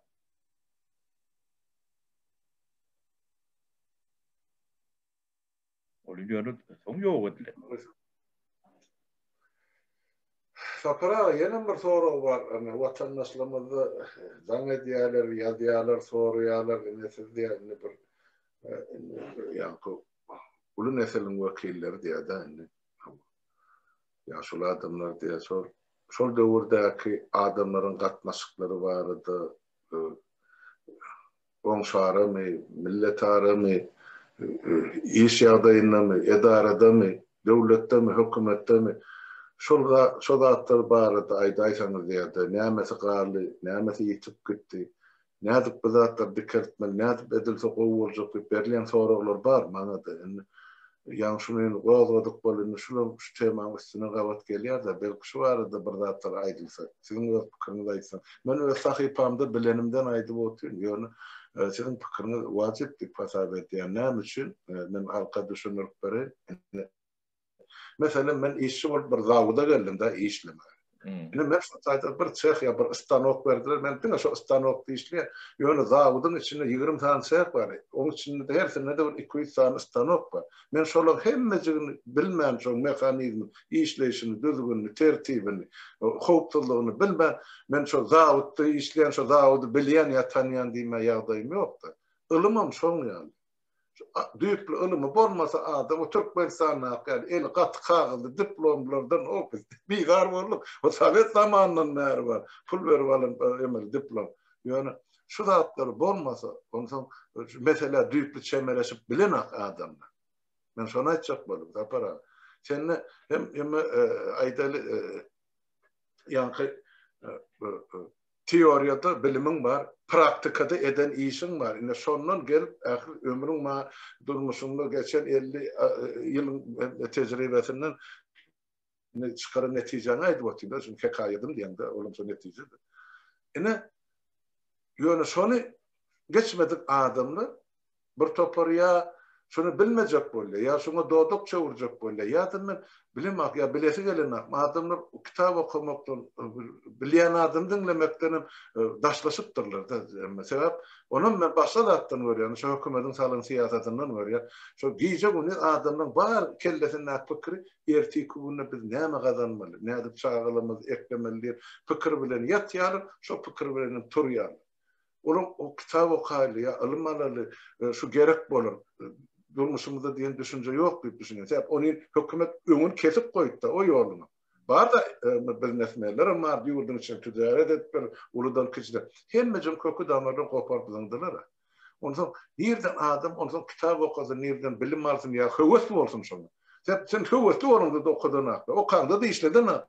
Ol ýöne soň ýok edilen. Sapar aga ýene bir sorag bar. Ine watandaşlarymyzda jaň edýärler, ýazýarlar, soraýarlar. Ine siz diýýär indi bir indi ýaňky uly nesiliň wekilleri diýýär-de indi. Ýaşuly adamlar diýýär. Şol şol döwürdäki adamlaryň gatnaşyklary barada Goňşaramy, milletaramy, iş ýagdaýyndamy, edaradamy, döwletdemi, hökümetdemi, şol şo zatlar barada aýdaýsaňyz diýýärdi. Nämesi galdy, nämesi ýitip gitdi, nädip bu zatlary dikeltmeli, nädip edilse gowy boljak diýip berilýän soraglar bar maňa-da. Indi Ýaňy şuny indi gozgadyk bol indi şulam şu temaň üstüne gabat gelýärde belki şu barada bir zatlar aýdylsa siziň öz pikiriňizi aýtsaň men öz sahypamda bilenimden aýdyp otyryn ýöne siziň pikiriňiz wajyp diýip hasap edýän näme üçin men halka düşündirip bereýin indi meselem men işçi bolup bir zawoda geldim-de işlemäge Indi men şu taýda bir seh ýa bir stanok berdiler, men diňe şo stanokda işleýän. Ýöne zawodyň içinde 20 sany seh bar. Oň içinde-de hersinde-de bir 200 sany stanok bar. Men şolaryň hemmejigini bilmän, şoň mehanizmini, işleýşini, düzgünini, tertibini, howpsuzlygyny bilmän, men şo zawodda işleýän, şo zawody bilýän ýa tanýan diýmä ýagdaýym ýok-da. Ylymam şoň ýaly. Şu düýpli ylymy bolmasa adam o Türkmenistandaky ýaly eli gaty kagyzly diplomlardan o biz bizar bolduk. O sowet zamanyndan bäri bar. Pul berip alan emeli diplom. Ýöne şu zatlar bolmasa, onsoň meselä düýpli çemeleşip bilenak adamlar. Men şony aýtjak boldum, Sapar aga. Sende hem emme aýdaly ýaňky teoriýada bilimiň bar, praktikada eden işiň bar. Ine şondan gelip ähli ömrüň ma durmuşyňda geçen 50 ýylyň tejribesinden ine çykaran netijäňi aýdyp otyryn-da, şuny hekaýadym diýeňde, olam şo netijedir. Ine ýöne şony geçmedik adamlar Bir topar ýa şuny bilmejek bolýar, ýa şuňa dodak çöwürjek bolýar, ýa-da men bilemok, ýa bilesi gelenok. Adamlar kitap okamakdan, bilýän adamy diňlemekden hem daşlaşypdyrlar-da. Sebäp, onam men başga zatdan görýän, şo hökümetiň salan syýasatyndan görýän. Şo gije-gündiz adamlaryň bar kellesindäki pikiri ertirki günde biz näme gazanmaly, nädip çagalarymyzy eklemeli diýen pikir bilen ýatýarlar, şo pikir bilen hem turýarlar. Olar o kitap okaýly ýa ylym alaly, şu gerek bolar durmuşymyzda diýen düşünje ýok diýip düşünýän. Sebäp ony hökümet öňüni kesip goýupdy o ýoluny. Bar-da biznesmenler hem bar, ýurduň içinde tüjaret edipdir, uludan kiçiden. Hemmejigiň köki damaryndan goparyp zyňdylar. Onsoň nirden adam onsoň kitap okasyn, nirden bilim alsyn ýa höwes bolsun şoňa. Sebäp sen höwesli bolaňda-da okadanakda, okaňda-da işledenakda.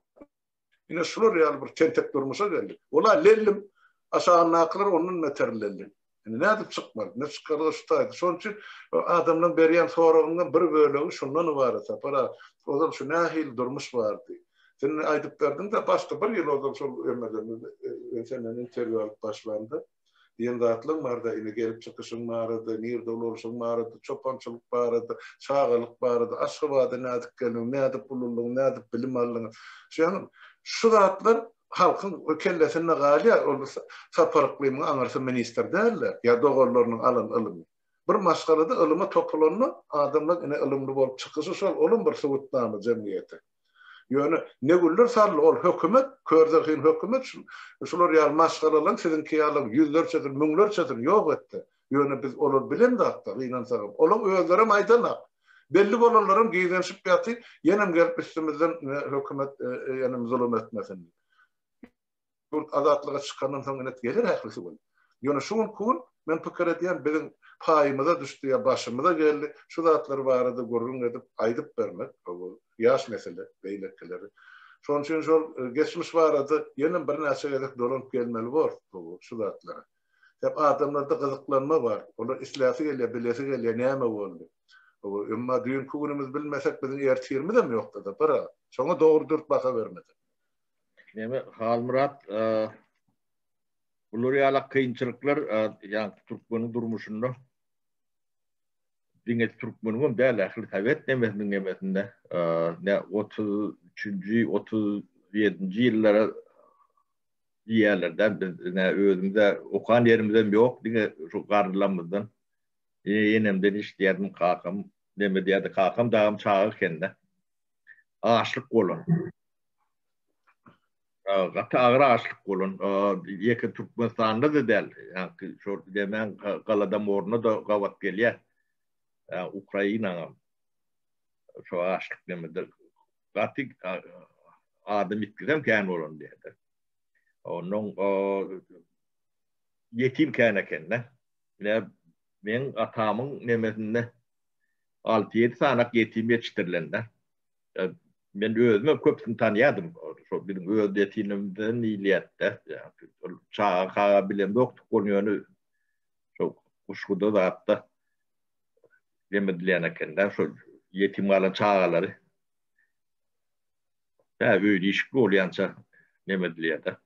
Ine şular ýaly bir tentek durmuşa geldik. Ola lellim, aşagyndakylar ondan beter lellim. Indi nädip çykmaly? Ne çykarga şu taýda. Şonuň üçin adamlaryň berýän soragynyň bir bölegi şundan ybarat Sapar aga. Ozal şu nähili durmuş bardy? Sen indi aýdyp berdiň-de, başda bir ýyl ozal şol emeden men senden interwýu alyp başlamda. Diýen zatlaň barda, ine gelip çykyşyň barada, nirde ulalyşyň barada, çopançylyk barada, çagalyk barada, Aşgabada nädip geldiň, nädip ulaldyň, nädip bilim aldyň. Şeýle şu zatlar halkyň kellesinde galýar, ol Sapar Yklymyň aňyrsy ministr däl-de, ýa doganlarynyň alan ylymy. Bir maşgalada ylyma topulanda adamlaň ine ylymly bolup çykyşy şol, olam bir subutnama jemgyýete. Ýöne ne güller saldy ol hökümet, körzehin hökümet şular ýaly maşgalalaryň siziňki ýaly ýüzlerçesini, müňlerçesini ýok etdi. Ýöne biz olar bilen zatda gynansagam. Olaň özlerem aýdanak. Belli bolanlaram gizlenişip ýaty, ýenem gelip üstümizden hökümet ýenem zulum etmesin diýip. Ýurt azatlyga çykandan soň ine geler ählisi gün. Ýöne şu günki gün men pikir edýän biziň paýymyza düşdi ýa başymyza geldi şu zatlar barada gürrüň edip aýdyp bermek bu ýaş nesile beýlekileri. Şonuň üçin şol geçmiş barada ýenem birnäçe gezek dolanyp gelmeli bor bu şu zatlara. Sebäp adamlarda gyzyklanma bar. Olar isläsi gelýär, bilesi gelýär näme boldy. Emma düýnki günümizi bilmesek biziň ertirimizem ýokda-da bir. Şoňa dogry dürt baha bermesek. Neme Halmyrat bular ýaly kynçylyklar ýa türkmeniň durmuşynda diňe türkmeniň hem däl ähli sowet nemesiniň nemesinde ne 33-nji 37-nji ýyllara diýýärler-dä biz ne özümizde okan ýerimizem ýok diňe şu garrylarymyzdan enemden eşidýärdim kakam neme diýýärdi kakam dagam çaga ekende açlyk bolan. Gaty agyr açlyk bolan. Ýeke Türkmenistanda-da däl. Ýa-ki şol demäň Galadomoruna-da gabat gelýär. Ukrainaňam şo açlyk nemede gaty adam ýitgisem kän bolan diýýär. Onnoň ýetim kän eken-de. Ine meň atamyň nemesinde alty-ýedi sanak ýetim ýetişdirilende. Men özümem köpüsini tanýardym. Şo biziň öz ýetimimizden diýilýärdi-de. Ol çaga-kaga bilemzokdyk ony ýöne şo Guşguda zatda neme edilýän eken-dä, şo ýetim galan çagalary tä öýli-işikli bolýança neme edilýär-de.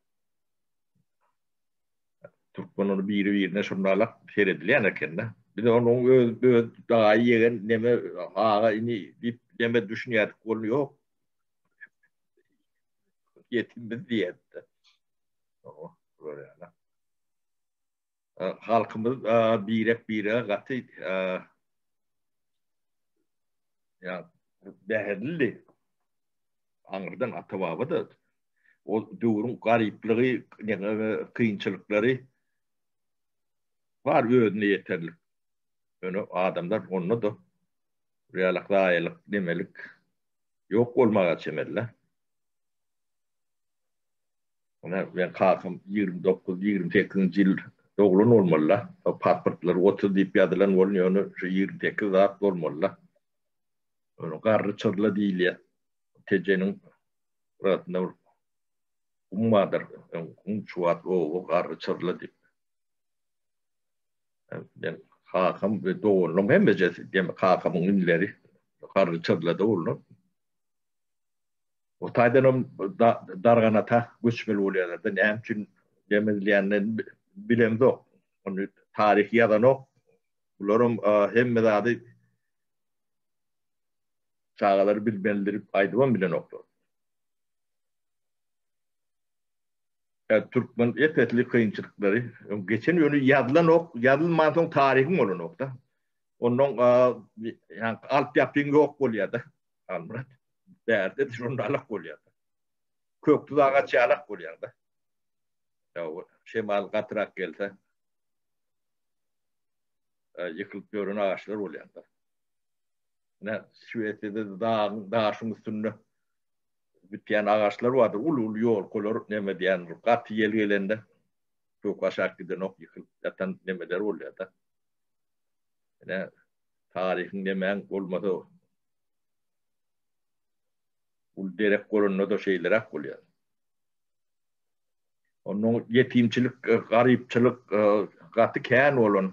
Türkmen ony biri-birine şundalak seredilýän eken-de. Biz onuň öz öz daýy ýegen neme aga ini diýip neme düşünýärdik ol ýok. Ýetim biz diýerdi. Olar ýaly. Halkymyz birek-birege gaty ýa mähirlidi. Aňyrdan ata-baba-da o döwrüň garyplygy, kynçylyklary bar özüne ýeterlik. Ýöne adamlar onda-da realak zaýalyk demelik ýok bolmaga çemeli. Ine, men kakam 29, 28-nji ýyl doglan bolmaly-da. O pasportlar 30 diýip ýazylan bolun, ýöne şu 28 zat bolmaly-da. Ýöne garry çyrla diýilýär. Tejeniň gyrasynda bir gum bardyr. Gum şu wagt oba garry çyrla diýip. Men kakam we doganlarym hemmejesi, demek kakamyň inileri garry çyrlada boldular. O taýdanam Darganata göçmeli bolýarlar-da. Näme üçin demedilýänini bilemzok. Ony taryh ýazanok. Bularam hemme zady çagalar bilmelidir diýip aýdybam bilenoklar. Ýa türkmen ep-esli kynçylyklary geçen ýöne ýazylanok, ýazylmansoň taryhyň bolanok-da. Ondan ýa alp ýapyň ýok bolýar-da. Halmyrat. Bärde şonda alak bolýar. Köksüz agaç ýalak bolýar-da. Ýa şemal gatyrak gelse ýykylyp ýören agaçlar bolýar-da. Ine, Şwesiýada dagyň, daşyň üstünde bitýän agaçlar bardyr, uly-uly ýolkalar neme diýen, gaty ýel gelende kök aşak gidenok, ýykylyp ýatan nemeler bolýar-da. Ine, taryhyň nemäň bolmasa uly derek bolanda-da şeýleräk bolýar. Onnoň ýetimçilik, garypçylyk gaty kän bolan,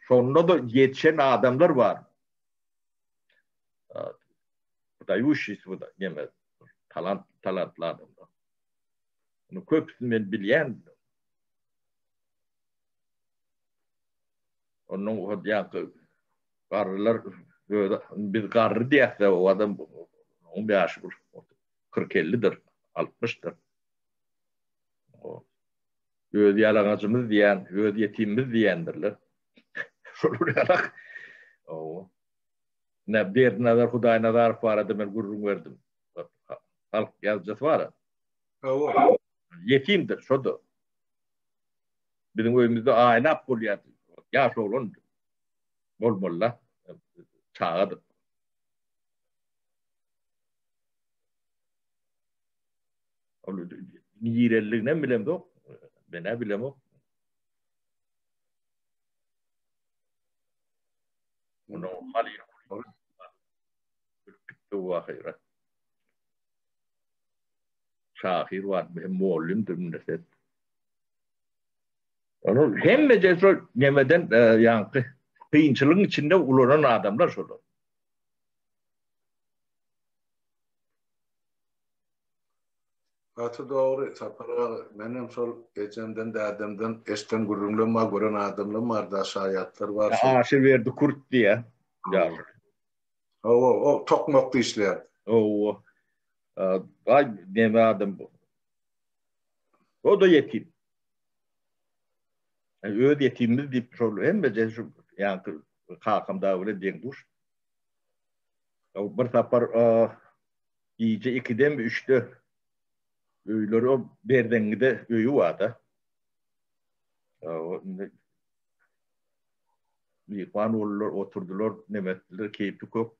şonda-da ýetişen adamlar bar. Wydaýuşiýs neme, talant, talantly adamlar. Muny köpüsini men bilýän. Onnoň ýaňky garrylar özi biz garry diýäs-de, o adam onuň ýaşy bir kyrk-ellidir, altmyşdyr. Öz ýalaňajymyz diýen, öz ýetimimiz diýendirler. Şolar ýalak. Owa. Ine, Berdinazar Hudaýnazarow barada men gürrüň berdim. Halk ýazyjysy bar. Hawa. Ýetimdir, şo-da. Biziň öýümizde aýlap bolýardy. Ýaş oglan bolmaly-da, çagadyr. Ol nireliliginem bilemzok. Men-ä bilemok. Munuň Halyl Ölüp gitdi o ahyra. Şahyr bar, hem mollymdyr mündeset. Onuň hemmeje şol nemeden e, ýaňky kynçylygyň içinde ulanan adamlar şolar. Gaty dogry Sapar aga, menem şol ejemden dädemden eşden gürrüňlem bar, gören adamlam bar da şaýatlar bar şol. Aşyrberdi Kürt diýä. Ýaşuly. Hawa, o tokmakda işleýärdi. Hawa. Aý neme adam bu. O-da ýetim. Öz ýetimimiz diýip şol hemmeje şu ýaňky kakam dagy bilen deň-duş. Bir sapar gije ikidemi üçde öýleri o Berzeňňide öýi bar-da. Indi myhman boldular, oturdylar, neme etdiler, keýpi kök.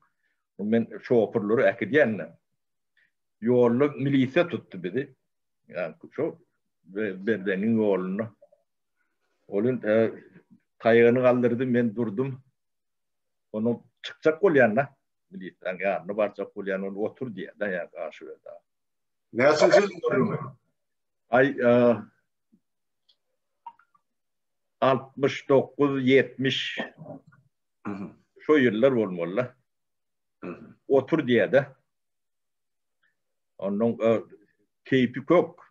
Men şoförleri äkidýän-de. Ýolda milisiýa tutdy bizi. Ýa-ni şo Berzeňňiň ýolunda. Ol indi taýagyny galdyrdy, men durdum. Onuň çykjak bolýan-da, milisiýanyň ýanyna barjak bolýan, ol otur diýýär-de, ýa Aşyberdi aga. Näçinji ýyl gürrüňi? Aý, 69, 70 şo ýyllar bolmaly-da. Otur diýýär-de. Onnoň keýpi kök.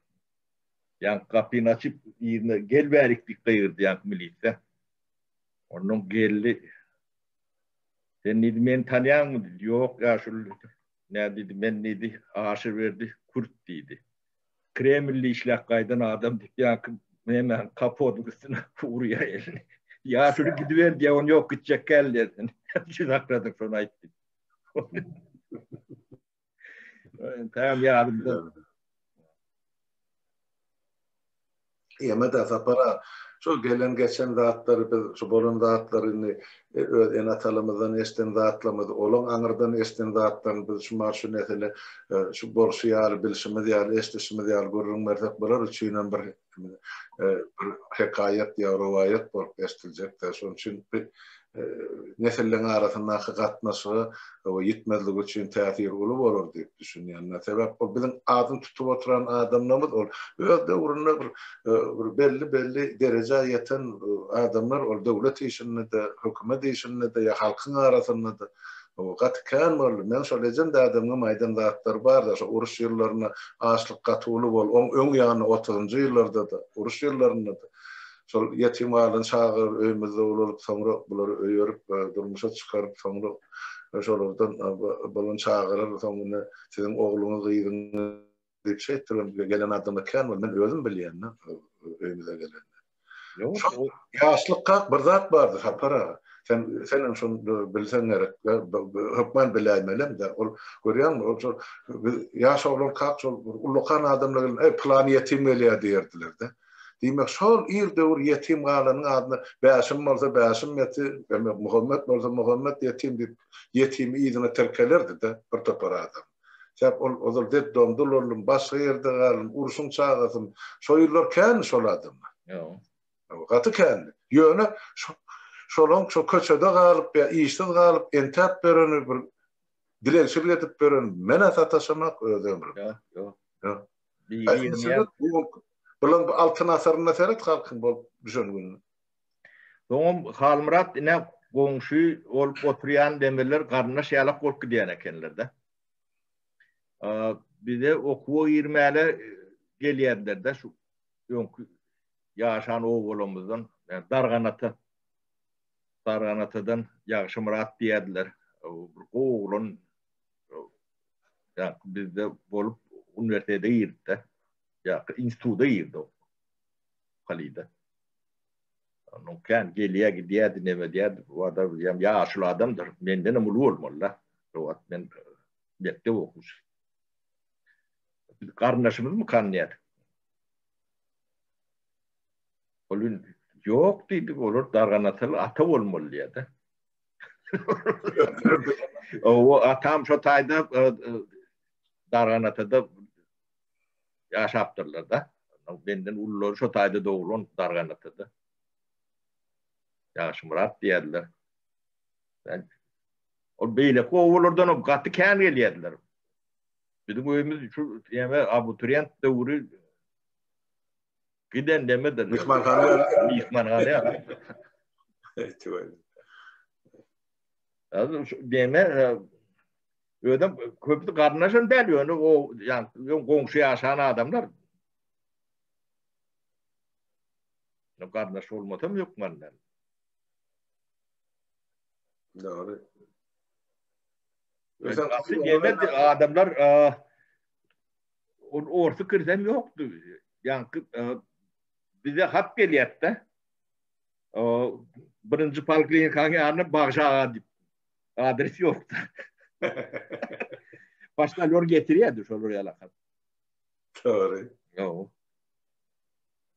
Ýaňky gapyny açyp, yzyna gel bärik diýip gygyrdy ýaňky milisiýa. Onnoň geldi. Sen diýdi, meni tanýaňmy diýdi. Ýok, ýaşuly diýdi. Nä diýdi, men diýdi, Aşyrberdi Kürt diýdi. Kremlde işläp gaýdan adam diýip, ýaňky nämäň kapodyň üstüne urýar elini. Ýaşuly gidiber diýýär, ony ýok gitjek däl diýýär. Sen üçin sakladyň şony aýt diýip. Täm ýadymda. Ýeme-de Sapar aga, şol gelen-geçen zatlary biz şu bolan zatlary indi öz ene-atalarymyzdan eşiden zatlarymyzy, olaň aňyrdan eşiden zatlaryny biz şu şu mesele şu bolşy ýaly, bilşimiz ýaly, eşidişimiz ýaly gürrüň bersek bular üçinem bir bir hekaýat ýa rowaýat bolup eşidiljek-dä. Şonuň üçin bi nesilleriň arasyndaky gatnaşyga we ýitmezligi üçin täsiri uly bolar diýip düşünýän. Sebäp ol biziň adyny tutup oturan adamlarymyz ol öz döwründe bir bir belli-belli derejä ýeten adamlar ol döwlet işinde-de, hökümet işinde-de ýa halkyň arasynda-da gaty kän boldy. Meň şol ejem dädemiňem aýdan zatlary bar-da, şo uruş ýyllarynda açlyk gaty uly boldy. Oň öň ýany otuzynjy ýyllarda-da, uruş ýyllarynda-da Şol ýetim galan çagalar öýümizde ulalyp, soňra bulary öýerip, durmuşa çykaryp, soňra şolardan bolan çagalar soň indi siziň ogluňyz, gyzyňyz diýip şeýtdirip gelen adamlar kän boldy. Men özüm bilýän-de, öýümize gelende. Ýok, ýaşlykkak bir zat bardy Sapar aga. Sen senem şony bilseň gerek. Hökman biläýmelem-dä. Ol görýäňmi, ol şol biz ýaş oglankak şol bir ullakan adamlar gelende, Eý, pylany ýetim gelýär diýerdiler-de. Diýmek, şol ir döwür ýetim galanyň adyna Bäşim bolsa Bäşim ýetim, Muhammet bolsa Muhammet ýetim diýip, ýetimi yzyna tirkelerdi-de bir topar adam. Sebäp ol ozal detdomda ulalyndym, başga ýerde galdym, urşuň çagasym. Şo ýyllar kändi şol adamlar. Ýok. Gaty kändi. Ýöne şolaň şo köçede galyp ýa işsiz galyp entäp ýöreni bir dilegçilik edip ýören men-ä sataşamak öz ömrümde. Ýok, ýok. Ýok. Bulaň bu altyn asyryna seret halkyň bolup düşen gününe. Soňam Halmyrat ine goňşy bolup oturýan demirler garyndaş ýalak bolup gidýän ekenler-de. Bize okuwa girmäne gelýärdiler-de şu öňki ýaşan obalarymyzdan Darganata Darganatadan Ýagşymyrat diýerdiler. Bir gowy oglan Ýa bizde bolup uniwersitete girdi-de. Ýa instituta girdi o. Halyda. Onuň kän gelýä gidýärdi neme diýerdi. Bu adam ýa ýaşuly adamdyr. Mendenem uly bolmaly-da. Şo wagt men mekdep okuwçysy. Biz garyndaşymyzmykan diýerdik. Ol ýok diýdi, olar darganataly ata bolmaly diýýär-de. O atam şo taýda e, e, Darganatada ýaşapdyrlar da. Menden ululary şo taýda doglan Darganatada. Ýagşymyrat diýerdiler. Ben ol beýleki obalardan hem gaty kän gelýärdiler. Biziň öýümiz şu ýeme abiturient döwri Giden demedir. Myhmanhana. Myhmanhana ýaly. Deme özem köpüsi garyndaşam däl ýöne o ýa goňşy ýaşan adamlar. Garyndaş bolmasam hökman däl. Dogry. Adamlar Ol orsy kirsem ýokdy. Ýaňky e, bize hat gelýärdi. O birinji poliklinikanyň ýanynda Bagşy aga diýip adres ýokdy. Poçtalýon getirýärdi şolar ýaly hat. Dogry. Ýok.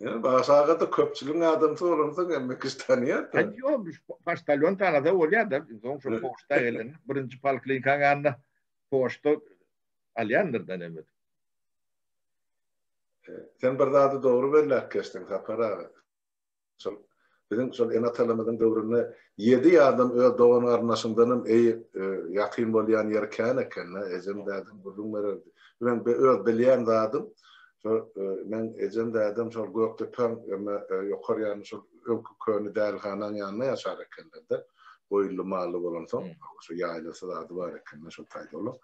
Ýa Bagşy aga da köpçüligiň adamsy bolansoň hemme kişi tanýardy. Ýok, poçtalýon tanasa bolýar-da. Soň şo poçta gelen birinji poliklinikanyň ýanynda poçta alýandyr da neme. Sen bir zady dogry belläp geçdiň Sapar aga. Şol biziň şol ene-atalarymyzyň döwründe ýedi ýadan öz dogan-garyndaşyňdanam eý ýakyn bolýan ýeri kän eken-dä. Ejem dädem gürrüň bererdi. Meň öz bilýän zadym şol meň ejem dädem şol Gökdepäň eme ýokary ýany şol öňki köne dälihanaň ýanynda ýaşar ekenler-de. Goýunly mally bolansoň, şo ýaýlasy zady bar eken-de şo taýda olar.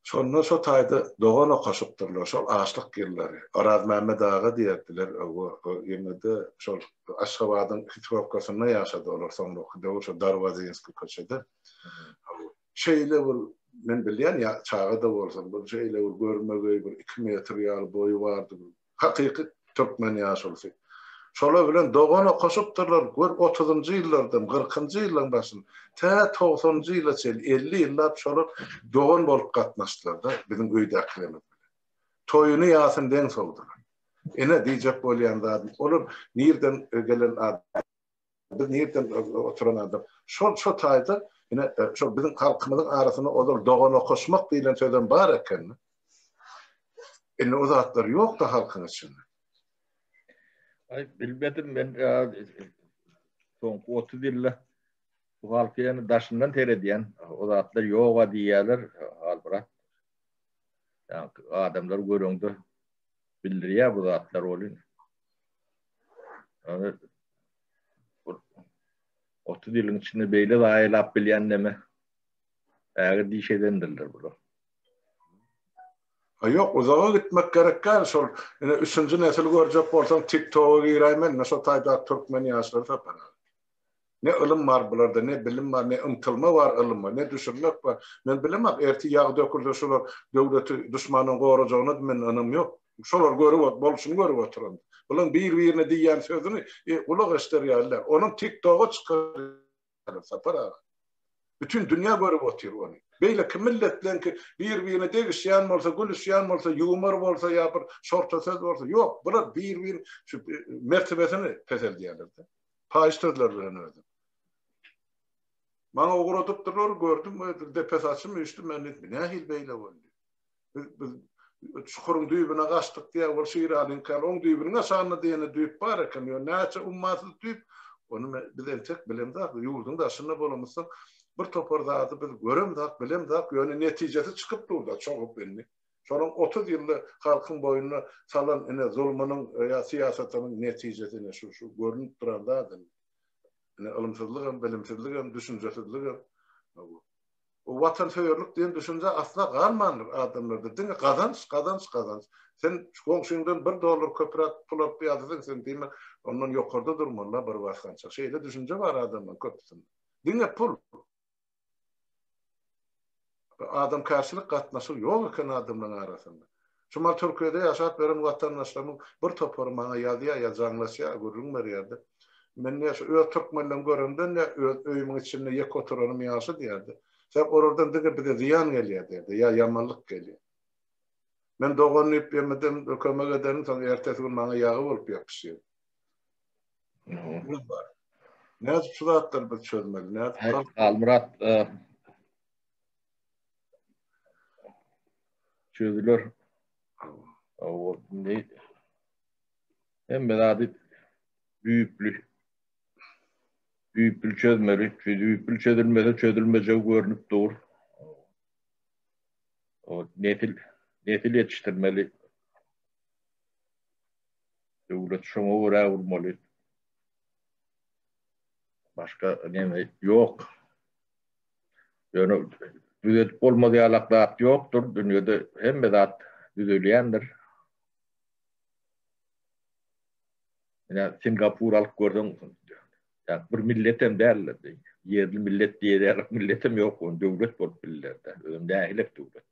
Şonda şo taýda dogan okaşypdyrlar, şol açlyk ýyllary. Orazmämmet aga diýerdiler, ýene-de şol Aşgabadyň Hitrowkasynda ýaşady olar soňraky döwür şo Darwazinskiý köçede. Şeýle bir, men bilýän, ýa çaga-da bolsam, bir şeýle bir görmegeý bir iki metr ýaly boýy bardy, bir hakyky türkmen ýaşulusy. Şolar bilen dogan okaşypdyrlar, gör otuzynjy ýyllardan, kyrkynjy ýyllaryň başynda, tä togsanynjy ýyla çenli, 50 ýyllap şolar dogan bolup gatnaşdylar-da biziň öýdäkilerimiz bilen. Toýuny-ýasyny deň sowdular. Ine diýjek bolýan zadym, olar nirden gelen adam, biz nirden oturan adam. Şol şo taýda ine şol biziň halkymyzyň arasynda ozal dogan okaşmak diýlen sözem bar eken. Indi o zatlar ýok-da halkyň içinde. Aý bilmedim men soňky 30 ýylda bu halky ýene daşyndan seredýän o zatlar ýoga diýýärler Halmyrat. Ýa adamlar göreňde bildirýär bu zatlar welin. Ýöne 30 ýylyň içinde beýle zaýalap bilýän neme? Ägir diş edendirler bular. Ha ýok, uzaga gitmek gerek däl, şol ine üçünji nesil görjek bolsaň TikToga giräýmeli, ine şo taýdaky türkmen ýaşlary Sapar aga. Ne ylym bar bularda, ne bilim bar, ne ymtylma bar ylyma, ne düşünmek bar. Men bilemok, ertir ýag dökülse şular döwleti duşmandan gorajagyna-da mende ynam ýok. Şolar görüp, bolşuny görüp oturan. Bularyň bir-birine diýýän sözüni gulak eşder ýaly däl. Onam TikToga çykarýarlar Sapar aga. Bütin dünýä görüp otyr ony. Beýleki milletleňki bir-birine degişýän bolsa, gülüşýän bolsa, ýumor bolsa ýa bir şorta söz bolsa, ýok, bular bir-birini şu mertebesini peseldýärler-de. Paýyş sözler bilen özem. Maňa ugradypdyrlar, gördüm, depe saçym üýşdi, men diýdim, nähili beýle boldy? Biz, biz çukuryň düýbüne gaçdyk diýýär, ol Şiralyňky ýaly, oň düýbüniň aşagynda-da ýene düýp bar eken, ýöne näçe ummasyz düýp, ony men, biz entek bilemzok, ýurduň daşynda bolamyzsoň, bir topar zady biz göremzok, bilemzok, ýöne netijesi çykyp dur-da, çogup indi. Şonuň 30 ýylda halkyň boýnuna salan ine zulmunyň ýa syýasatynyň netijesi ine şu, şu görnüp duran zat indi. Ine ylymsyzlygam, bilimsizligem, düşünjesizligem. O watansöýerlik diýen düşünje asla galmandyr adamlarda. Diňe gazanç, gazanç, gazanç. Sen goňşyňdan bir dollar köpräk pul alyp ýazysaň, sen diýmek ondan ýokarda durmaly-la bir basgançak. Şeýle düşünje bar adamlaryň köpüsinde. Diňe pul. Adamkärçilik gatnaşygy ýok eken adamlaryň arasynda. Şu mal Türkiýede ýaşap ýören watandaşlarymyň bir topary maňa ýazýar ýa jaňlaşýar, gürrüň berýärdi. Men diýýär, şu öz türkmenlerimi göremden diýýär, öz öýümiň içinde ýeke oturanym ýagşy diýýärdi. Sebäp olardan diňe bize zyýan gelýär diýýärdi, ýa ýamanlyk gelýär. Men dogan diýip ýemeden kömek ederim, soň ertesi gün maňa ýagy bolup ýapyşýar. Nädip şu zatlary biz çözmeli? Nädip? Halmyrat çözüler. O ne? Hemme zady düýpli düýpli çözmeli. Düýpli çözülmese çözülmejegi görnüp dur. O nesil nesil ýetişdirmeli. Döwlet şoňa görä gurmaly. Başga neme ýok. Ýöne düzedip bolmaz ýalak zat ýokdur. Dünýede hemme zat düzelýändir. Ine Singapur alyp görseň, ýa bir millet hem däldir. Ýerli millet diýer ýaly millet hem ýok, ony döwlet bolup bildiler-de. Özem nähilek döwlet.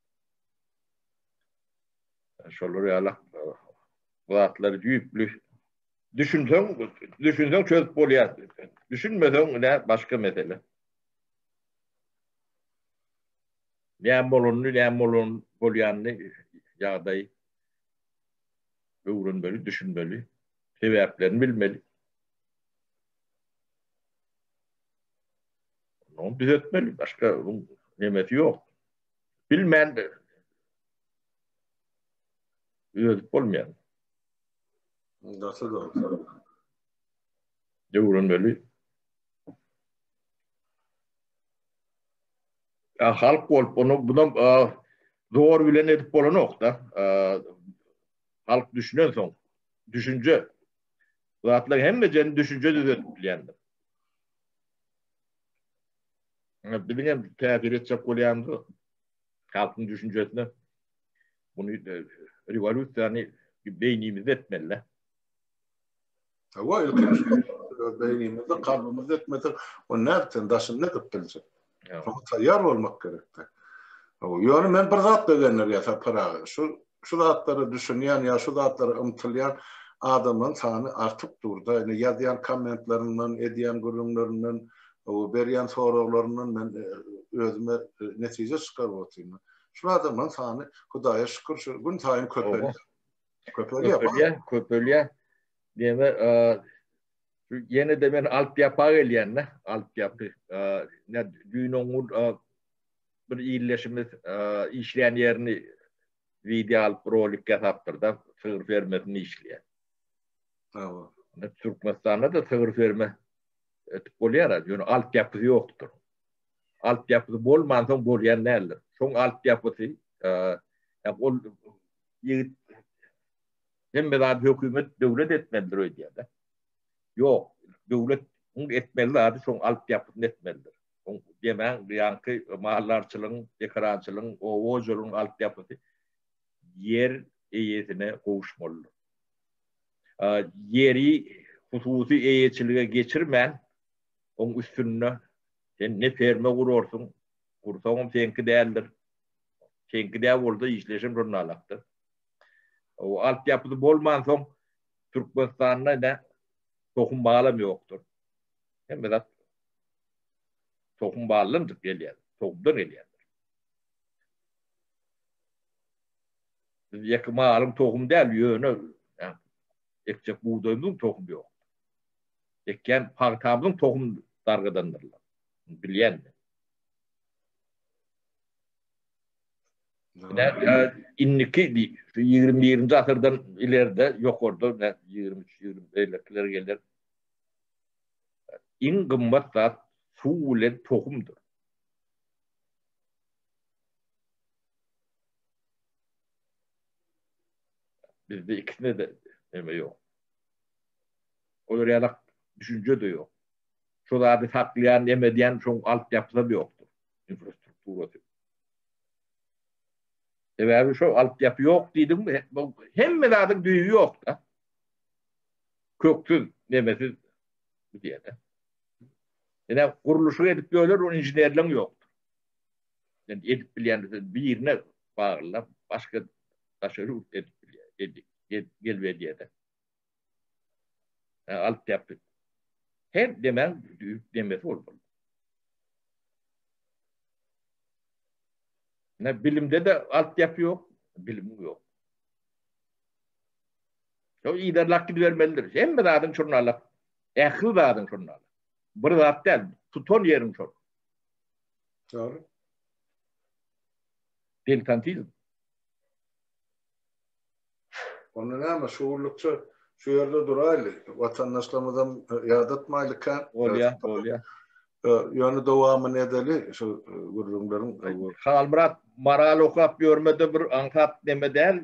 Şolar ýaly zatlary düýpli düşünseň, düşünseň çözüp bolýar. Düşünmeseň ine başga mesele. Näme bolanyny, näme bolan bolýanyny ýagdaý öwrenmeli, düşünmeli, sebäplerini bilmeli. Onu düzetmeli, başga nemesi ýok. Bilmän düzedip bolmaýar. Gaty dogry. Öwrenmeli. Ya halk bolup onu bunam zor bilen edip bolanok da. Halk düşünen soň düşünje zatlar hemmejeni düşünje düzetip bilýändir. Biziň hem täsir etjek bolýanymyz halkyň düşünjesine muny rewolýusiýany beýnimizde etmeli. Hawa, ilkinji öz beýnimizde, kalbymyzda etmesek, ony nädip sen daşynda edip biljek? Şoňa taýýar bolmak gerekdi. Hawa, ýöne men bir zat begendirýär Sapar aga. Şu şu zatlara düşünýän ýa şu zatlara ymtylýan adamlaryň sany artyp dur-da. Indi ýazýan kommentlerinden, edýän gürrüňlerinden, berýän soraglaryndan men özüme netije çykaryp otyryn. Şul adamlaryň sany Hudaýa şükür şu gün saýyn köpelýär. Köpelýär. Köpelýär, köpelýär. Diýme, şu ýene-de men altyýapa gelýän-de, altyýapy. Ne düýn oňňul bir ildeşimiz işleýän ýerini wideo alyp rolik ýasapdyr-da, sygyr fermasynda işleýär. Hawa. Türkmenistanda-da sygyr ferma etip bolýar, ýöne altyýapysy ýokdur. Altyýapysy bolmansoň bolýan däldir. Şoň altyýapysy, ol ýigit hemme zady hökümet, döwlet etmelidir öýdýär-de. Ýok, döwlet etmeli zady şoň altyýapysyny etmelidir. Oň demäň, ýaňky maldarçylygyň, ekerançylygyň, oba hojalygyň altyýapysy ýer eýesine gowuşmalydyr. Ýeri hususy eýeçilige geçirmän, oň üstünde sen ne ferma gurarsyň, gursaňam seňki däldir. Seňki däl bolsa işleşem şonda alakdyr. O altyýapysy bolmansoň Türkmenistanda ine tohum malam ýokdur. Hemme zat tohum baldan gelýär, tohumdan gelýär. Biz ýeke malyň tohumy däl, ýöne ekjek bugdaýymyzyň tohumy ýok. Ekýän pagtamyzyň tohumy dargadandyrlar. Bilýän men. Indiki şu 21-nji asyrdan ileride ýokarda 23 20 beýlekiler geler. Iň gymmat zat suw bilen tohumdyr. Bizde ikisine de neme ýok. Olar ýalak düşünje-de ýok. Şo zady saklaýan, neme edýän şoň altyapysam ýokdur. Infrastrukturasy. Sebäbi şo altyapy ýok diýdiňmi, hemme zadyň düýbi ýok-da. Köksüz, nemesiz bu diýende. Ine gurluşyk edip ýörler, o inženerleň ýokdur. Sen edip bilýän birine bagly, başga daşary ýurt edip bilýär, edip, gelip edýär-de. Altyapy. Her demäň düýp demesi bolmaly. Ne bilimde-de altyapy ýok, bilimiň ýok. Şo yzarlap gidibermelidir. Hemme zadyň şonalak. Ähli zadyň şonalak. Bir zat däl, tutan ýeriň şol. Dogry. Deltantizm. Onda näme, şu günlükçe şu ýerde duraýly. Watandaşlarymyzam ýadatmaýly kän. Bolýa, bolýa. Ýöne dowamyny edeli şu gürrüňleriň. Halmyrat, moral okap ýörme-de bir aňsat neme däl,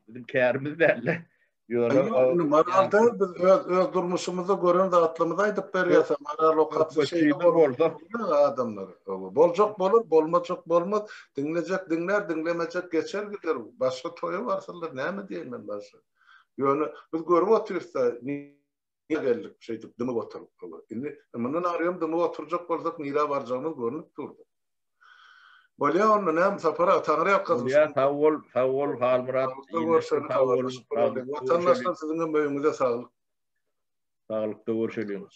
biziň kärimiz däl-de. Ýöne indi moral däl, biz öz öz durmuşymyzda gören zatlarymyzy aýdyp berýäs. Moral okap şeýle bolsa adamlar. Boljak bolar, bolmajak bolmaz. Diňlejek diňlär, diňlemejek geçer gider. Başga toýa barsynlar, näme diýeýin men başga. Ýöne biz görüp otyrys-da, nirä geldik şeýdip dymyp oturyp. Indi mundan aryam dymyp oturjak bolsak nirä barjagymyz görnüp durdy. Bolýa onda näme Sapar aga Taňry ýalkasyn. Bolýa sag bol sag bol Halmyrat Görşeli sag boluň. Watandaşlar siziňem öýüňize saglyk. Saglykda görşeliň.